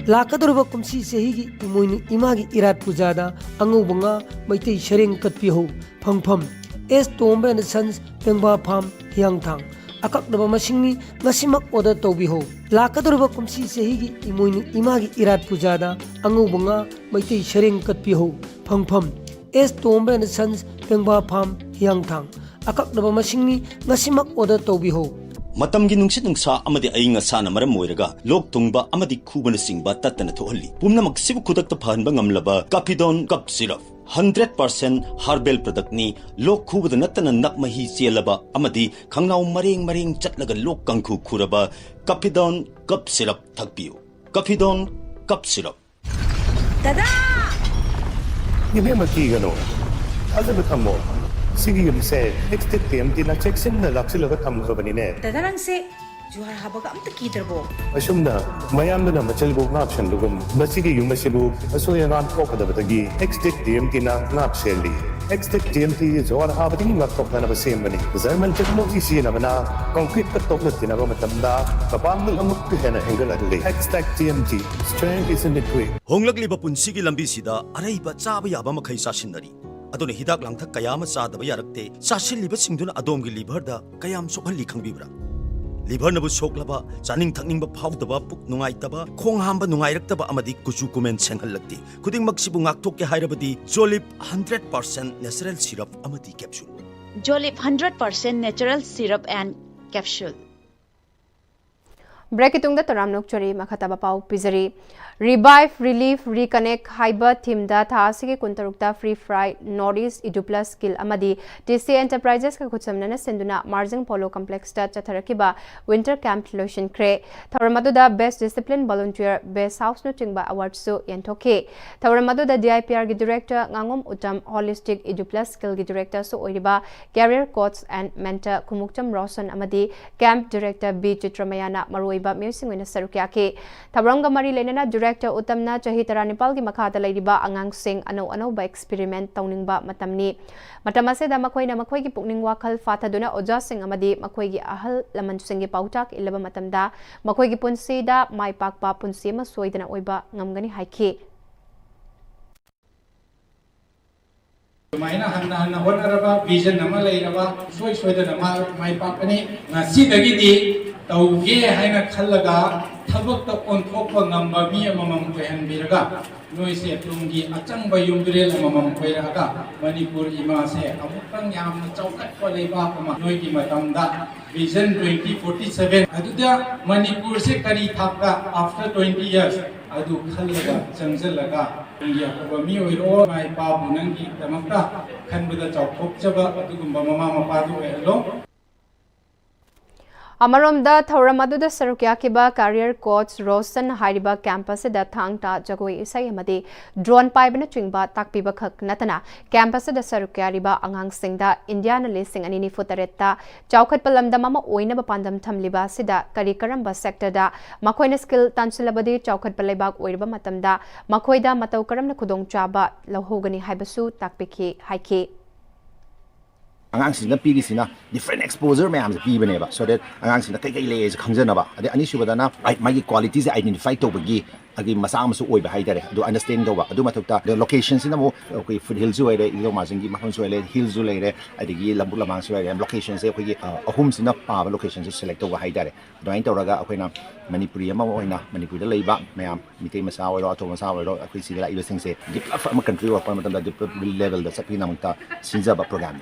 ꯂꯥꯛꯀꯗꯧꯔꯤꯕ ꯀꯨꯝꯁꯤ ꯆꯍꯤꯒꯤ ꯏꯃꯣꯏꯅꯨ ꯏꯃꯥꯒꯤ ꯏꯔꯥꯠ ꯄꯨꯖꯥꯗ ꯑꯉꯧꯕ ꯉꯥ ꯃꯩꯇꯩ ꯁꯔꯦꯡ ꯀꯠꯄꯤꯍꯧ꯫ ꯐꯪꯐꯝ, ꯑꯦꯁ ꯇꯣꯝꯕ ꯑꯦꯟ ꯁꯟꯁ, ꯄꯦꯡꯕꯥ ꯐꯥꯝ, ꯍꯤꯌꯥꯡꯊꯥꯡ꯫ ꯑꯀꯛꯅꯕ ꯃꯁꯤꯡꯅꯤ, ꯉꯁꯤꯃꯛ ꯑꯣꯔꯗꯔ ꯇꯧꯕꯤꯍꯧ꯫ ꯂꯥꯛꯀꯗꯧꯔꯤꯕ ꯀꯨꯝꯁꯤ ꯆꯍꯤꯒꯤ ꯏꯃꯣꯏꯅꯨ ꯏꯃꯥꯒꯤ ꯏꯔꯥꯠ ꯄꯨꯖꯥꯗ ꯑꯉꯧꯕ ꯉꯥ ꯃꯩꯇꯩ ꯁꯔꯦꯡ ꯀꯠꯄꯤꯍꯧ꯫ ꯐꯪꯐꯝ, ꯑꯦꯁ ꯇꯣꯝꯕ ꯑꯦꯟ ꯁꯟꯁ, ꯄꯦꯡꯕꯥ ꯐꯥꯝ, ꯍꯤꯌꯥꯡꯊꯥꯡ꯫ ꯑꯀꯛꯅꯕ ꯃꯁꯤꯡꯅꯤ, ꯉꯁꯤꯃꯛ ꯑꯣꯔꯗꯔ ꯇꯧꯕꯤꯍꯧ꯫ ꯃꯇꯝꯒꯤ ꯅꯨꯡꯁꯤꯠ ꯅꯨꯡꯁꯥ ꯑꯃꯗꯤ ꯑꯏꯪ ꯑꯁꯥꯅ ꯃꯔꯝ ꯑꯣꯏꯔꯒ ꯂꯣꯛ ꯊꯨꯡꯕ ꯑꯃꯗꯤ ꯈꯨꯕꯅꯆꯤꯡꯕ ꯇꯠꯇꯅ ꯊꯣꯛꯍꯜꯂꯤ꯫ ꯄꯨꯝꯅꯃꯛꯁꯤꯕꯨ ꯈꯨꯗꯛꯇ ꯐꯍꯟꯕ ꯉꯝꯂꯕ ꯀꯥꯐꯤꯗꯣꯟ cough syrup. Hundred percent herbal ꯄ꯭ꯔꯗꯛꯅꯤ꯫ ꯂꯣꯛ ꯈꯨꯕꯗ ꯅꯠꯇꯅ ꯅꯞ ꯃꯍꯤ ꯆꯦꯜꯂꯕ ꯑꯃꯗꯤ ꯈꯪꯅꯥꯎ ꯃꯔꯦꯡ ꯃꯔꯦꯡ ꯆꯠꯂꯒ ꯂꯣꯛ ꯀꯥꯡꯈꯨ ꯈꯨꯔꯕ ꯀꯥꯐꯤꯗꯣꯟ ꯀꯞ ꯁꯤꯔꯞ ꯊꯛꯄꯤꯌꯨ꯫ ꯀꯥꯐꯤꯗꯣꯟ cough syrup. ꯗꯗꯥ! ꯏꯕꯦꯝꯃ, ꯀꯤꯒꯅꯨ꯫ ꯊꯥꯖꯕ ꯊꯝꯃꯣ꯫ ꯁꯤꯒꯤ ꯌꯨꯝꯁꯦ ꯑꯦꯛꯁꯇꯦꯛ ꯇꯤ ꯑꯦꯝ ꯇꯤꯅ ꯆꯦꯛꯁꯤꯟꯅ ꯂꯥꯛꯁꯤꯜꯂꯒ ꯊꯝꯈ꯭ꯔꯕꯅꯤꯅꯦ꯫ ꯗꯗꯥ, ꯅꯪꯁꯦ ꯖꯨꯍꯥꯔ ꯍꯥꯕꯒ ꯑꯝꯇ ꯀꯤꯗ꯭ꯔꯕꯣ? ꯑꯁꯨꯝꯅ ꯃꯌꯥꯝꯗꯨꯅ ꯃꯆꯜꯕꯨ ꯉꯥꯛꯁꯟꯕꯒꯨꯝ, ꯃꯁꯤꯒꯤ ꯌꯨꯝ ꯑꯁꯤꯕꯨ ꯑꯁꯣꯏ ꯑꯉꯥꯝ ꯊꯣꯛꯀꯗꯕꯗꯒꯤ ꯑꯦꯛꯁꯇꯦꯛ ꯇꯤ ꯑꯦꯝ ꯇꯤꯅ ꯉꯥꯛ ꯁꯦꯜꯂꯤ꯫ ꯑꯦꯛꯁꯇꯦꯛ ꯇꯤ ꯑꯦꯝ ꯇꯤ ꯖꯨꯍꯥꯔ ꯍꯥꯕꯗꯒꯤ ꯉꯥꯛꯊꯣꯛꯅꯅꯕ ꯁꯦꯝꯕꯅꯤ꯫ ꯖꯔꯃꯟ ꯇꯦꯛꯅꯣꯂꯣꯖꯤ ꯁꯤꯖꯤꯟꯅꯕꯅ ꯀꯪꯀ꯭ꯔꯤꯠꯀ ꯇꯣꯛꯅ ꯇꯤꯟꯅꯕ ꯃꯇꯝꯗ ꯃꯄꯥꯡꯒꯜ ꯑꯃꯨꯛꯀ ꯍꯦꯟꯅ ꯍꯦꯟꯒꯠꯍꯜꯂꯤ꯫ ꯑꯦꯛꯁꯇꯦꯛ T M T, strength is in the grit. ꯍꯣꯡꯂꯛꯂꯤꯕ ꯄꯨꯟꯁꯤꯒꯤ ꯂꯝꯕꯤꯁꯤꯗ ꯑꯔꯩꯕ ꯆꯥꯕ ꯌꯥꯕ ꯃꯈꯩ ꯆꯥꯁꯤꯟꯅꯔꯤ꯫ ꯑꯗꯨꯅ ꯍꯤꯗꯥꯛ ꯂꯥꯡꯊꯛ ꯀꯌꯥ ꯑꯃ ꯆꯥꯗꯕ ꯌꯥꯔꯛꯇꯦ꯫ ꯆꯥꯁꯤꯜꯂꯤꯕꯁꯤꯡꯗꯨꯅ ꯑꯗꯣꯝꯒꯤ ꯂꯤꯚꯔꯗ ꯀꯌꯥꯝ ꯁꯣꯛꯍꯜꯂꯤ ꯈꯪꯕꯤꯕ꯭ꯔꯥ? ꯂꯤꯚꯔꯅꯕꯨ ꯁꯣꯛꯂꯕ, ꯆꯥꯅꯤꯡ ꯊꯛꯅꯤꯡꯕ ꯐꯥꯎꯗꯕ, ꯄꯨꯛ ꯅꯨꯡꯉꯥꯏꯇꯕ, ꯈꯣꯡ ꯍꯥꯝꯕ ꯅꯨꯡꯉꯥꯏꯔꯛꯇꯕ ꯑꯃꯗꯤ ꯀꯨꯆꯨ ꯀꯨꯃꯦꯟ ꯁꯦꯡꯍꯜꯂꯛꯇꯦ꯫ ꯈꯨꯗꯤꯡꯃꯛꯁꯤꯕꯨ ꯉꯥꯛꯊꯣꯛꯀꯦ ꯍꯥꯏꯔꯕꯗꯤ ꯖꯣꯂꯤꯞ ꯍꯟꯗ꯭ꯔꯦꯠ ꯄꯥꯔꯁꯦꯟ ꯅꯦꯆꯔꯦꯜ ꯁꯤꯔꯞ ꯑꯃꯗꯤ capsule. Jolip hundred percent natural syrup and capsule. ꯕ꯭ꯔꯦꯛꯀꯤ ꯇꯨꯡꯗ ꯇꯔꯥꯝꯅ ꯑꯣꯛꯆꯔꯤ꯫ ꯃꯈꯥ ꯇꯥꯕ ꯄꯥꯎ ꯄꯤꯖꯔꯤ꯫ Revive, Relive, Reconnect ꯍꯥꯏꯕ ꯊꯤꯝꯗ ꯊꯥ ꯑꯁꯤꯒꯤ ꯀꯨꯟꯇꯔꯨꯛꯇ Free Fry North East Edu Plus Skill ꯑꯃꯗꯤ ꯇꯤ ꯁꯤ ꯑꯦꯟꯇꯔꯄ꯭ꯔꯥꯏꯖꯦꯁꯀ ꯈꯨꯠꯁꯝꯅꯅ ꯁꯤꯟꯗꯨꯅ ꯃꯥꯔꯖꯤꯡ ꯄꯣꯂꯣ ꯀꯝꯄ꯭ꯂꯦꯛꯁꯇ ꯆꯠꯊꯔꯛꯈꯤꯕ ꯋꯤꯟꯇꯔ ꯀꯦꯝꯞ ꯂꯣꯏꯁꯤꯟꯈ꯭ꯔꯦ꯫ ꯊꯧꯔꯝ ꯑꯗꯨꯗ Best Discipline Volunteer, Best Houseꯅꯆꯤꯡꯕ ꯑꯦꯋꯥꯔꯗꯁꯨ ꯌꯦꯟꯊꯣꯛꯈꯤ꯫ ꯊꯧꯔꯝ ꯑꯗꯨꯗ ꯗꯤ ꯑꯥꯏ ꯄꯤ ꯑꯥꯔꯒꯤ ꯗꯤꯔꯦꯛꯇꯔ ꯉꯥꯉꯣꯝ ꯎꯇꯝ, Holistic Edu Plus Skillꯒꯤ ꯗꯤꯔꯦꯛꯇꯔꯁꯨ ꯑꯣꯏꯔꯤꯕ Career Coach and Mentor Khumukcham Roshan ꯑꯃꯗꯤ ꯀꯦꯝꯞ ꯗꯤꯔꯦꯛꯇꯔ ꯕꯤ ꯆꯤꯇ꯭ꯔꯃꯌꯥꯅ ꯃꯔꯨꯑꯣꯏꯕ ꯃꯤꯑꯣꯏꯁꯤꯡ ꯑꯣꯏꯅ ꯁꯔꯨꯛ ꯌꯥꯈꯤ꯫ ꯊꯧꯔꯝꯒ ꯃꯔꯤ ꯂꯩꯅꯅ ꯗꯤꯔꯦꯛꯇꯔ ꯎꯇꯝꯅ ꯆꯍꯤ ꯇꯔꯥꯅꯤꯄꯥꯜꯒꯤ ꯃꯈꯥꯗ ꯂꯩꯔꯤꯕ ꯑꯉꯥꯡꯁꯤꯡ ꯑꯅꯧ ꯑꯅꯧꯕ ꯑꯦꯛꯁꯄꯤꯔꯤꯃꯦꯟꯠ ꯇꯧꯅꯤꯡꯕ ꯃꯇꯝꯅꯤ꯫ ꯃꯇꯝ ꯑꯁꯤꯗ ꯃꯈꯣꯏꯅ ꯃꯈꯣꯏꯒꯤ ꯄꯨꯛꯅꯤꯡ ꯋꯥꯈꯜ ꯐꯥꯊꯗꯨꯅ ꯑꯣꯖꯥꯁꯤꯡ ꯑꯃꯗꯤ ꯃꯈꯣꯏꯒꯤ ꯑꯍꯜ ꯂꯃꯟꯁꯤꯡꯒꯤ ꯄꯥꯎꯇꯥꯛ ꯏꯜꯂꯕ ꯃꯇꯝꯗ ꯃꯈꯣꯏꯒꯤ ꯄꯨꯟꯁꯤꯗ ꯃꯥꯏ ꯄꯥꯛꯄ ꯄꯨꯟꯁꯤ ꯑꯃ ꯁꯣꯏꯗꯅ ꯑꯣꯏꯕ ꯉꯝꯒꯅꯤ ꯍꯥꯏꯈꯤ꯫ ꯑꯗꯨꯃꯥꯏꯅ ꯍꯟꯅ ꯍꯟꯅ ꯍꯣꯠꯅꯔꯕ, ꯚꯤꯖꯟ ꯑꯃ ꯂꯩꯔꯕ, ꯁꯨꯡꯁꯣꯏ ꯁꯣꯏꯗꯅ ꯃꯥ ꯃꯥꯏ ꯄꯥꯛꯀꯅꯤ꯫ ꯉꯁꯤꯗꯒꯤꯗꯤ ꯇꯧꯒꯦ ꯍꯥꯏꯅ ꯈꯜꯂꯒ ꯊꯕꯛꯇ ꯑꯣꯟꯊꯣꯛꯄ ꯉꯝꯕ ꯃꯤ ꯑꯃꯃꯝ ꯑꯣꯏꯍꯟꯕꯤꯔꯒ, ꯅꯣꯏꯁꯦ ꯇꯨꯡꯒꯤ ꯑꯆꯪꯕ ꯌꯨꯝꯕꯤꯔꯦꯜ ꯑꯃꯃꯝ ꯑꯣꯏꯔꯛꯑꯒ, ꯃꯅꯤꯄꯨꯔ ꯏꯃꯥꯁꯦ ꯑꯃꯨꯛꯇꯪ ꯌꯥꯝꯅ ꯆꯥꯎꯈꯠꯄ ꯂꯩꯕꯥꯛ ꯑꯃ, ꯅꯣꯏꯒꯤ ꯃꯇꯝꯗ ꯚꯤꯖꯟ ꯇ꯭ꯋꯦꯟꯇꯤ ꯐꯣꯔꯇꯤ ꯁꯚꯦꯟ ꯑꯗꯨꯗ ꯃꯅꯤꯄꯨꯔꯁꯦ ꯀꯔꯤ ꯊꯥꯛꯇ after twenty years ꯑꯗꯨ ꯈꯜꯂꯒ ꯆꯪꯁꯤꯜꯂꯒ ꯅꯪꯒꯤ ꯑꯐꯕ ꯃꯤ ꯑꯣꯏꯔꯣ, ꯏꯃꯥ ꯏꯄꯥꯕꯨ ꯅꯪꯒꯤꯗꯃꯛꯇ ꯈꯟꯕꯗ ꯆꯥꯎꯊꯣꯛꯆꯕ ꯑꯗꯨꯒꯨꯝꯕ ꯃꯃꯥ ꯃꯄꯥꯗꯨ ꯑꯣꯏꯍꯜꯂꯣ꯫ ꯑꯃꯔꯣꯝꯗ ꯊꯧꯔꯝ ꯑꯗꯨꯗ ꯁꯔꯨꯛ ꯌꯥꯈꯤꯕ Career Coach ꯔꯣꯁꯟ ꯍꯥꯏꯔꯤꯕ ꯀꯦꯝꯞ ꯑꯁꯤꯗ ꯊꯥꯡ ꯇꯥ, ꯖꯒꯣꯏ ꯏꯁꯩ ꯑꯃꯗꯤ ꯗ꯭ꯔꯣꯟ ꯄꯥꯏꯕꯅꯆꯤꯡꯕ ꯇꯥꯛꯄꯤꯕ ꯈꯛ ꯅꯠꯇꯅ ꯀꯦꯝꯞ ꯑꯁꯤꯗ ꯁꯔꯨꯛ ꯌꯥꯔꯤꯕ ꯑꯉꯥꯡꯁꯤꯡꯗ ꯏꯟꯗꯤꯌꯥꯅ ꯂꯤꯁꯤꯡ ꯑꯅꯤ ꯅꯤꯐꯨ ꯇꯔꯦꯠꯇ ꯆꯥꯎꯈꯠꯄ ꯂꯝꯗꯝ ꯑꯃ ꯑꯣꯏꯅꯕ ꯄꯥꯟꯗꯝ ꯊꯝꯂꯤꯕ ꯑꯁꯤꯗ ꯀꯔꯤ ꯀꯔꯝꯕ ꯁꯦꯛꯇꯔꯗ ꯃꯈꯣꯏꯅ ꯁ꯭ꯀꯤꯜ ꯇꯥꯟꯁꯤꯜꯂꯕꯗꯤ ꯆꯥꯎꯈꯠꯄ ꯂꯩꯕꯥꯛ ꯑꯣꯏꯔꯕ ꯃꯇꯝꯗ ꯃꯈꯣꯏꯗ ꯃꯇꯧ ꯀꯔꯝꯅ ꯈꯨꯗꯣꯡꯆꯥꯕ ꯂꯧꯍꯧꯒꯅꯤ ꯍꯥꯏꯕꯁꯨ ꯇꯥꯛꯄꯤꯈꯤ ꯍꯥꯏꯈꯤ꯫ ꯑꯉꯥꯡꯁꯤꯡꯁꯤꯅ ꯄꯤꯔꯤꯁꯤꯅ different exposure ꯃꯌꯥꯝꯁꯦ ꯄꯤꯕꯅꯦꯕ, so that ꯑꯉꯥꯡꯁꯤꯡꯅ ꯀꯩ ꯀꯩ ꯂꯩꯁꯦ ꯈꯪꯖꯅꯕ꯫ ꯑꯗꯩ ꯑꯅꯤꯁꯨꯕꯗꯅ ꯑꯩ- ꯃꯥꯒꯤ qualityꯁꯦ identify ꯇꯧꯕꯒꯤ ꯑꯗꯒꯤ ꯃꯆꯥꯛ ꯑꯃꯁꯨ ꯑꯣꯏꯕ ꯍꯥꯏꯇꯥꯔꯦ, ꯑꯗꯨ understand ꯇꯧꯕ꯫ ꯑꯗꯨ ꯃꯊꯛꯇ ꯑꯗ locationꯁꯤꯅ ꯑꯃꯨꯛ ꯑꯩꯈꯣꯏ foot hillꯁꯨ ꯑꯣꯏꯔꯦ, ꯏꯗꯣ ꯃꯥꯔꯖꯤꯡꯒꯤ ꯃꯐꯝꯁꯨ ꯑꯣꯏꯔꯦ, hillꯁꯨ ꯂꯩꯔꯦ, ꯑꯗꯒꯤ ꯂꯧꯕꯨꯛ ꯂꯝꯍꯥꯡꯁꯨ ꯂꯩꯔꯦ꯫ Locationꯁꯦ ꯑꯩꯈꯣꯏꯒꯤ ꯑ, ꯑꯍꯨꯝꯁꯤꯅ ꯄꯥꯕ locationꯁꯦ select ꯇꯧꯕ ꯍꯥꯏꯇꯥꯔꯦ꯫ ꯑꯗꯨꯃꯥꯏꯅ ꯇꯧꯔꯒ ꯑꯩꯈꯣꯏꯅ ꯃꯅꯤꯄꯨꯔꯤ ꯑꯃ ꯑꯣꯏꯅ ꯃꯅꯤꯄꯨꯔꯗ ꯂꯩꯕ ꯃꯌꯥꯝ, ꯃꯤꯇꯩ ꯃꯆꯥ ꯑꯣꯏꯔꯣ, ꯑꯇꯣꯞꯄ ꯃꯆꯥ ꯑꯣꯏꯔꯣ, ꯑꯩꯈꯣꯏ ꯁꯤꯗ ꯂꯥꯛꯏꯕꯁꯤꯡꯁꯦ develop ꯑꯃ country ꯌꯧꯔꯛꯄ ꯃꯇꯝꯗ developed levelꯗ ꯆꯠꯄꯒꯤꯗꯃꯛꯇ ꯁꯤꯟꯖꯕ programꯅꯤ꯫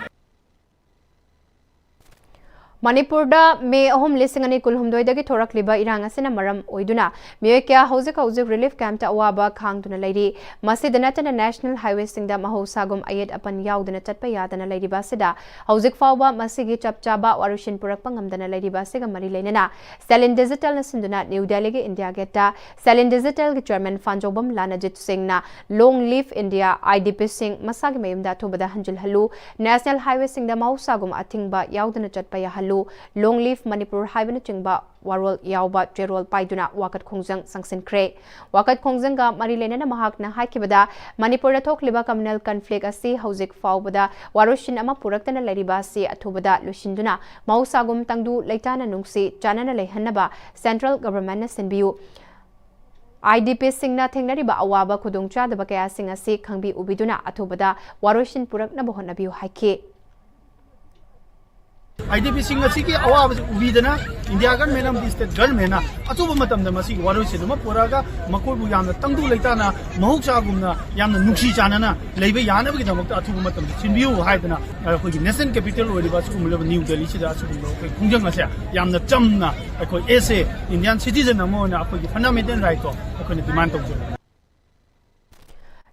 ꯃꯅꯤꯄꯨꯔꯗ ꯃꯦ ꯑꯍꯨꯝ, ꯂꯤꯁꯤꯡ ꯑꯅꯤ ꯀꯨꯟꯍꯨꯝꯗꯣꯏꯗꯒꯤ ꯊꯣꯔꯛꯂꯤꯕ ꯏꯔꯥꯡ ꯑꯁꯤꯅ ꯃꯔꯝ ꯑꯣꯏꯗꯨꯅ ꯃꯤꯑꯣꯏ ꯀꯌꯥ ꯍꯧꯖꯤꯛ ꯍꯧꯖꯤꯛ relief campꯇ ꯑꯋꯥꯕ ꯈꯥꯡꯗꯨꯅ ꯂꯩꯔꯤ꯫ ꯃꯁꯤꯗ ꯅꯠꯇꯅ national highwayꯁꯤꯡꯗ ꯃꯍꯧꯁꯥꯒꯨꯝ ꯑꯌꯦꯠ ꯑꯄꯟ ꯌꯥꯎꯗꯅ ꯆꯠꯄ ꯌꯥꯗꯅ ꯂꯩꯔꯤꯕ ꯑꯁꯤꯗ ꯍꯧꯖꯤꯛ ꯐꯥꯎꯕ ꯃꯁꯤꯒꯤ ꯆꯞ ꯆꯥꯕ ꯋꯥꯔꯣꯏꯁꯤꯟ ꯄꯨꯔꯛꯄ ꯉꯝꯗꯅ ꯂꯩꯔꯤꯕ ꯑꯁꯤꯒ ꯃꯔꯤ ꯂꯩꯅꯅ Salin Digitalꯅ ꯁꯤꯟꯗꯨꯅ ꯅ꯭ꯌꯨ ꯗꯦꯜꯂꯤꯒꯤ ꯏꯟꯗꯤꯌꯥ ꯒꯦꯠꯇ Salin Digitalꯒꯤ chairman ꯐꯥꯟꯖꯧꯕꯝ ꯂꯥꯅꯖꯤꯠ ꯁꯤꯡꯅ Long Live India, IDPꯁꯤꯡ ꯃꯁꯥꯒꯤ ꯃꯌꯨꯝꯗ ꯑꯊꯨꯕꯗ ꯍꯟꯖꯤꯜꯍꯜꯂꯨ, national highwayꯁꯤꯡꯗ ꯃꯍꯧꯁꯥꯒꯨꯝ ꯑꯊꯤꯡꯕ ꯌꯥꯎꯗꯅ ꯆꯠꯄ ꯌꯥꯍꯜꯂꯨ, Long Live Manipur ꯍꯥꯏꯕꯅꯆꯤꯡꯕ ꯋꯥꯔꯣꯜ ꯌꯥꯎꯕ ꯆꯦꯔꯣꯜ ꯄꯥꯏꯗꯨꯅ ꯋꯥꯀꯠ ꯈꯣꯡꯖꯪ ꯆꯪꯁꯤꯟꯈ꯭ꯔꯦ꯫ ꯋꯥꯀꯠ ꯈꯣꯡꯖꯪꯒ ꯃꯔꯤ ꯂꯩꯅꯅ ꯃꯍꯥꯛꯅ ꯍꯥꯏꯈꯤꯕꯗ, ꯃꯅꯤꯄꯨꯔꯗ ꯊꯣꯛꯂꯤꯕ communal conflict ꯑꯁꯤ ꯍꯧꯖꯤꯛ ꯐꯥꯎꯕꯗ ꯋꯥꯔꯣꯏꯁꯤꯟ ꯑꯃ ꯄꯨꯔꯛꯇꯅ ꯂꯩꯔꯤꯕ ꯑꯁꯤ ꯑꯊꯨꯕꯗ ꯂꯣꯏꯁꯤꯟꯗꯨꯅ ꯃꯍꯧꯁꯥꯒꯨꯝ ꯇꯪꯗꯨ ꯂꯩꯇꯥꯅ ꯅꯨꯡꯁꯤ ꯆꯥꯟꯅꯅ ꯂꯩꯍꯟꯅꯕ central governmentꯅ ꯁꯤꯟꯕꯤꯌꯨ꯫ IDPꯁꯤꯡꯅ ꯊꯦꯡꯅꯔꯤꯕ ꯑꯋꯥꯕ ꯈꯨꯗꯣꯡꯆꯥꯗꯕ ꯀꯌꯥꯁꯤꯡ ꯑꯁꯤ ꯈꯪꯕꯤ ꯎꯕꯤꯗꯨꯅ ꯑꯊꯨꯕꯗ ꯋꯥꯔꯣꯏꯁꯤꯟ ꯄꯨꯔꯛꯅꯕ ꯍꯣꯠꯅꯕꯤꯌꯨ ꯍꯥꯏꯈꯤ꯫ IDPꯁꯤꯡ ꯑꯁꯤꯒꯤ ꯑꯋꯥꯕꯁꯤ ꯎꯕꯤꯗꯅ ꯏꯟꯗꯤꯌꯥ ꯒꯔꯃꯦꯟ ꯑꯃꯗꯤ ꯁ꯭ꯇꯦꯠ ꯒꯔꯃꯦꯟꯅ ꯑꯊꯨꯕ ꯃꯇꯝꯗ ꯃꯁꯤꯒꯤ ꯋꯥꯔꯣꯏꯁꯤꯟ ꯑꯃ ꯄꯨꯔꯛꯑꯒ ꯃꯈꯣꯏꯕꯨ ꯌꯥꯝꯅ ꯇꯪꯗꯨ ꯂꯩꯇꯥꯅ ꯃꯍꯧꯁꯥꯒꯨꯝꯅ ꯌꯥꯝꯅ ꯅꯨꯡꯁꯤ ꯆꯥꯟꯅꯅ ꯂꯩꯕ ꯌꯥꯅꯕꯒꯤꯗꯃꯛꯇ ꯑꯊꯨꯕ ꯃꯇꯝꯗ ꯁꯤꯟꯕꯤꯌꯨ ꯍꯥꯏꯗꯅ ꯑꯩꯈꯣꯏꯒꯤ national capital ꯑꯣꯏꯔꯤꯕ ꯑꯁꯤꯒꯨꯝꯂꯕ ꯅ꯭ꯌꯨ ꯗꯦꯜꯂꯤꯁꯤꯗ ꯑꯁꯤꯒꯨꯝꯕ ꯑꯩꯈꯣꯏ ꯈꯣꯡꯖꯪ ꯑꯁꯦ ꯌꯥꯝꯅ ꯆꯝꯅ ꯑꯩꯈꯣꯏ as a Indian citizen ꯑꯃ ꯑꯣꯏꯅ ꯑꯩꯈꯣꯏꯒꯤ fundamental rightꯇꯣ ꯑꯩꯈꯣꯏꯅ demand ꯇꯧꯖꯕꯅꯤ꯫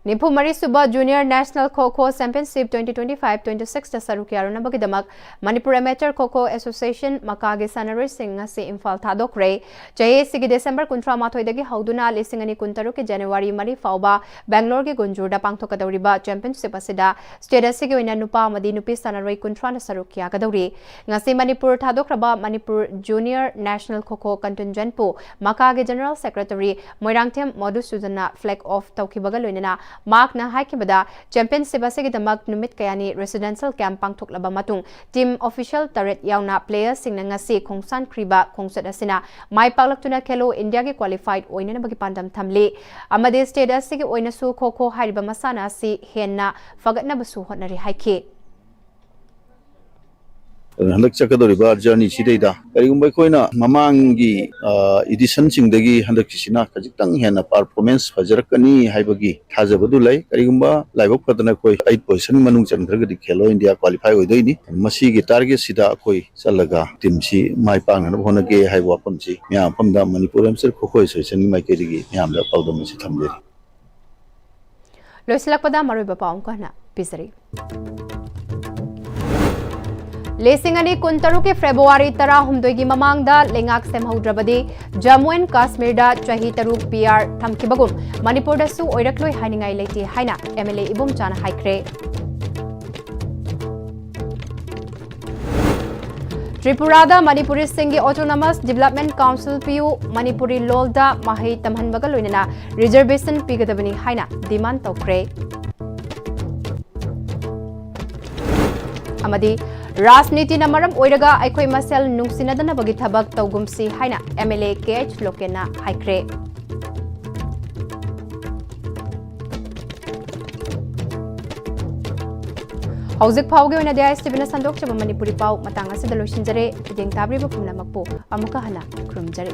ꯅꯤꯐꯨ ꯃꯔꯤ ꯁꯨꯕ Junior National Kho Kho Championship twenty twenty five twenty sixꯇ ꯁꯔꯨꯛ ꯌꯥꯔꯨꯅꯕꯒꯤꯗꯃꯛ Manipur Amateur Kho Kho Association ꯃꯀꯥꯒꯤ ꯁꯥꯟꯅꯔꯣꯏꯁꯤꯡ ꯉꯁꯤ ꯏꯝꯐꯥꯜ ꯊꯥꯗꯣꯛꯈ꯭ꯔꯦ꯫ ꯆꯍꯤ ꯑꯁꯤꯒꯤ ꯗꯤꯁꯦꯝꯕꯔ ꯀꯨꯟꯊ꯭ꯔꯥ ꯃꯥꯊꯣꯏꯗꯒꯤ ꯍꯧꯗꯨꯅ ꯂꯤꯁꯤꯡ ꯑꯅꯤ ꯀꯨꯟ ꯇꯔꯨꯛꯀꯤ ꯖꯅꯋꯥꯔꯤ ꯃꯔꯤ ꯐꯥꯎꯕ ꯕꯦꯡꯒ꯭ꯂꯣꯔꯒꯤ ꯒꯨꯟꯖꯨꯔꯗ ꯄꯥꯡꯊꯣꯛꯀꯗꯧꯔꯤꯕ championship ꯑꯁꯤꯗ state ꯑꯁꯤꯒꯤ ꯑꯣꯏꯅ ꯅꯨꯄꯥ ꯑꯃꯗꯤ ꯅꯨꯄꯤ ꯁꯥꯟꯅꯔꯣꯏ ꯀꯨꯟꯊ꯭ꯔꯥꯅ ꯁꯔꯨꯛ ꯌꯥꯒꯗꯧꯔꯤ꯫ ꯉꯁꯤ Manipur ꯊꯥꯗꯣꯛꯈ꯭ꯔꯕ Manipur Junior National Kho Kho contingentꯄꯨ ꯃꯀꯥꯒꯤ General Secretary Moirangthem ꯃꯣꯗꯨꯁꯨꯗꯟꯅ flag off ꯇꯧꯈꯤꯕꯒ ꯂꯣꯏꯅꯅ ꯃꯍꯥꯛꯅ ꯍꯥꯏꯈꯤꯕꯗ, ꯆꯦꯝꯄꯤꯌꯟꯁꯤꯞ ꯑꯁꯤꯒꯤꯗꯃꯛ ꯅꯨꯃꯤꯠ ꯀꯌꯥꯅꯤ ꯔꯦꯁꯤꯗꯦꯟꯁꯤꯌꯦꯜ ꯀꯦꯝꯞ ꯄꯥꯡꯊꯣꯛꯂꯕ ꯃꯇꯨꯡ, ꯇꯤꯝ ꯑꯣꯐꯤꯁꯤꯌꯦꯜ ꯇꯔꯦꯠ ꯌꯥꯎꯅ ꯄ꯭ꯂꯦꯌꯔꯁꯤꯡꯅ ꯉꯁꯤ ꯈꯣꯡꯁꯥꯟꯈ꯭ꯔꯤꯕ ꯈꯣꯡꯆꯠ ꯑꯁꯤꯅ ꯃꯥꯏ ꯄꯥꯛꯂꯛꯇꯨꯅ ꯈꯦꯂꯣ ꯏꯟꯗꯤꯌꯥꯒꯤ ꯀ꯭ꯋꯥꯂꯤꯐꯥꯏꯗ ꯑꯣꯏꯅꯅꯕꯒꯤ ꯄꯥꯟꯗꯝ ꯊꯝꯂꯤ꯫ ꯑꯃꯗꯤ ꯁ꯭ꯇꯦꯠ ꯑꯁꯤꯒꯤ ꯑꯣꯏꯅꯁꯨ ꯈꯣ ꯈꯣ ꯍꯥꯏꯔꯤꯕ ꯃꯁꯥꯟꯅ ꯑꯁꯤ ꯍꯦꯟꯅ ꯐꯒꯠꯅꯕꯁꯨ ꯍꯣꯠꯅꯔꯤ ꯍꯥꯏꯈꯤ꯫ ꯑꯗꯨꯅ ꯍꯟꯗꯛ ꯆꯠꯀꯗꯧꯔꯤꯕ ꯖꯔꯅꯤ ꯁꯤꯗꯩꯗ ꯀꯔꯤꯒꯨꯝꯕ ꯑꯩꯈꯣꯏꯅ ꯃꯃꯥꯡꯒꯤ, ꯑ, ꯏꯗꯤꯁꯟꯁꯤꯡꯗꯒꯤ ꯍꯟꯗꯛꯀꯤꯁꯤꯅ ꯈꯖꯤꯛꯇꯪ ꯍꯦꯟꯅ ꯄꯔꯐꯣꯔꯃꯦꯟꯁ ꯐꯖꯔꯛꯀꯅꯤ ꯍꯥꯏꯕꯒꯤ ꯊꯥꯖꯕꯗꯨ ꯂꯩ꯫ ꯀꯔꯤꯒꯨꯝꯕ ꯂꯥꯏꯕꯛ ꯐꯗꯅ ꯑꯩꯈꯣꯏ ꯑꯩꯠ ꯄꯣꯖꯤꯁꯟ ꯃꯅꯨꯡ ꯆꯟꯈ꯭ꯔꯒꯗꯤ ꯈꯦꯂꯣ ꯏꯟꯗꯤꯌꯥ ꯀ꯭ꯋꯥꯂꯤꯐꯥꯏ ꯑꯣꯏꯗꯣꯏꯅꯤ꯫ ꯃꯁꯤꯒꯤ ꯇꯥꯔꯒꯦꯠꯁꯤꯗ ꯑꯩꯈꯣꯏ ꯆꯠꯂꯒ ꯇꯤꯝꯁꯤ ꯃꯥꯏ ꯄꯥꯛꯅꯅꯕ ꯍꯣꯠꯅꯒꯦ ꯍꯥꯏꯕ ꯋꯥꯐꯝꯁꯤ ꯃꯌꯥꯝ ꯃꯐꯝꯗ ꯃꯅꯤꯄꯨꯔ ꯑꯦꯃꯦꯆꯔ ꯈꯣꯈꯣ ꯑꯦꯁꯣꯁꯤꯌꯦꯁꯟꯒꯤ ꯃꯥꯏꯀꯩꯗꯒꯤ ꯃꯌꯥꯝꯗ ꯄꯥꯎꯗꯝ ꯑꯁꯤ ꯊꯝꯖꯔꯤ꯫ ꯂꯣꯏꯁꯤꯜꯂꯛꯄꯗ ꯃꯔꯨꯑꯣꯏꯕ ꯄꯥꯎ ꯑꯃꯨꯛꯀ ꯍꯟꯅ ꯄꯤꯖꯔꯤ꯫ ꯂꯤꯁꯤꯡ ꯑꯅꯤ ꯀꯨꯟꯇꯔꯨꯛꯀꯤ ꯐꯦꯕ꯭ꯔꯨꯋꯥꯔꯤ ꯇꯔꯥꯍꯨꯝꯗꯣꯏꯒꯤ ꯃꯃꯥꯡꯗ ꯂꯩꯉꯥꯛ ꯁꯦꯝꯍꯧꯗ꯭ꯔꯕꯗꯤ ꯖꯝꯃꯨ ꯑꯦꯟ ꯀꯥꯁꯃꯤꯔꯗ ꯆꯍꯤ ꯇꯔꯨꯛ ꯄꯤ ꯑꯥꯔ ꯊꯝꯈꯤꯕꯒꯨꯝ ꯃꯅꯤꯄꯨꯔꯗꯁꯨ ꯑꯣꯏꯔꯛꯂꯣꯏ ꯍꯥꯏꯅꯤꯡꯉꯥꯏ ꯂꯩꯇꯦ ꯍꯥꯏꯅ ꯑꯦꯝ ꯑꯦꯜ ꯑꯦ ꯏꯕꯣꯝꯆꯥꯅ ꯍꯥꯏꯈ꯭ꯔꯦ꯫ ꯇ꯭ꯔꯤꯄꯨꯔꯥꯗ ꯃꯅꯤꯄꯨꯔꯤꯁꯤꯡꯒꯤ ꯑꯣꯇꯣꯅꯣꯃꯁ ꯗꯤꯕꯦꯂꯞꯃꯦꯟ ꯀꯥꯎꯟꯁꯤꯜ ꯄꯤꯌꯨ, ꯃꯅꯤꯄꯨꯔꯤ ꯂꯣꯜꯗ ꯃꯍꯩ ꯇꯝꯍꯟꯕꯒ ꯂꯣꯏꯅꯅ ꯔꯤꯖꯔꯕꯦꯁꯟ ꯄꯤꯒꯗꯕꯅꯤ ꯍꯥꯏꯅ ꯗꯤꯃꯥꯟ ꯇꯧꯈ꯭ꯔꯦ꯫ ꯑꯃꯗꯤ ꯔꯥꯖꯅꯤꯇꯤꯅ ꯃꯔꯝ ꯑꯣꯏꯔꯒ ꯑꯩꯈꯣꯏ ꯃꯁꯦꯜ ꯅꯨꯡꯁꯤꯅꯗꯅꯕꯒꯤ ꯊꯕꯛ ꯇꯧꯒꯨꯝꯁꯤ ꯍꯥꯏꯅ M L A K H ꯂꯣꯀꯦꯟꯅ ꯍꯥꯏꯈ꯭ꯔꯦ꯫ ꯍꯧꯖꯤꯛ ꯐꯥꯎꯒꯤ ꯑꯣꯏꯅꯗꯤ ꯑꯥꯏ ꯑꯦꯁ ꯇꯤ ꯚꯤꯅ ꯁꯟꯗꯣꯛꯆꯕ ꯃꯅꯤꯄꯨꯔꯤ ꯄꯥꯎ ꯃꯇꯥꯡ ꯑꯁꯤꯗ ꯂꯣꯏꯁꯤꯟꯖꯔꯦ꯫ ꯃꯤꯠꯌꯦꯡ ꯇꯥꯕꯤꯔꯤꯕ ꯄꯨꯝꯅꯃꯛꯄꯨ ꯑꯃꯨꯛꯀ ꯍꯟꯅ ꯈꯨꯔꯨꯝꯖꯔꯤ꯫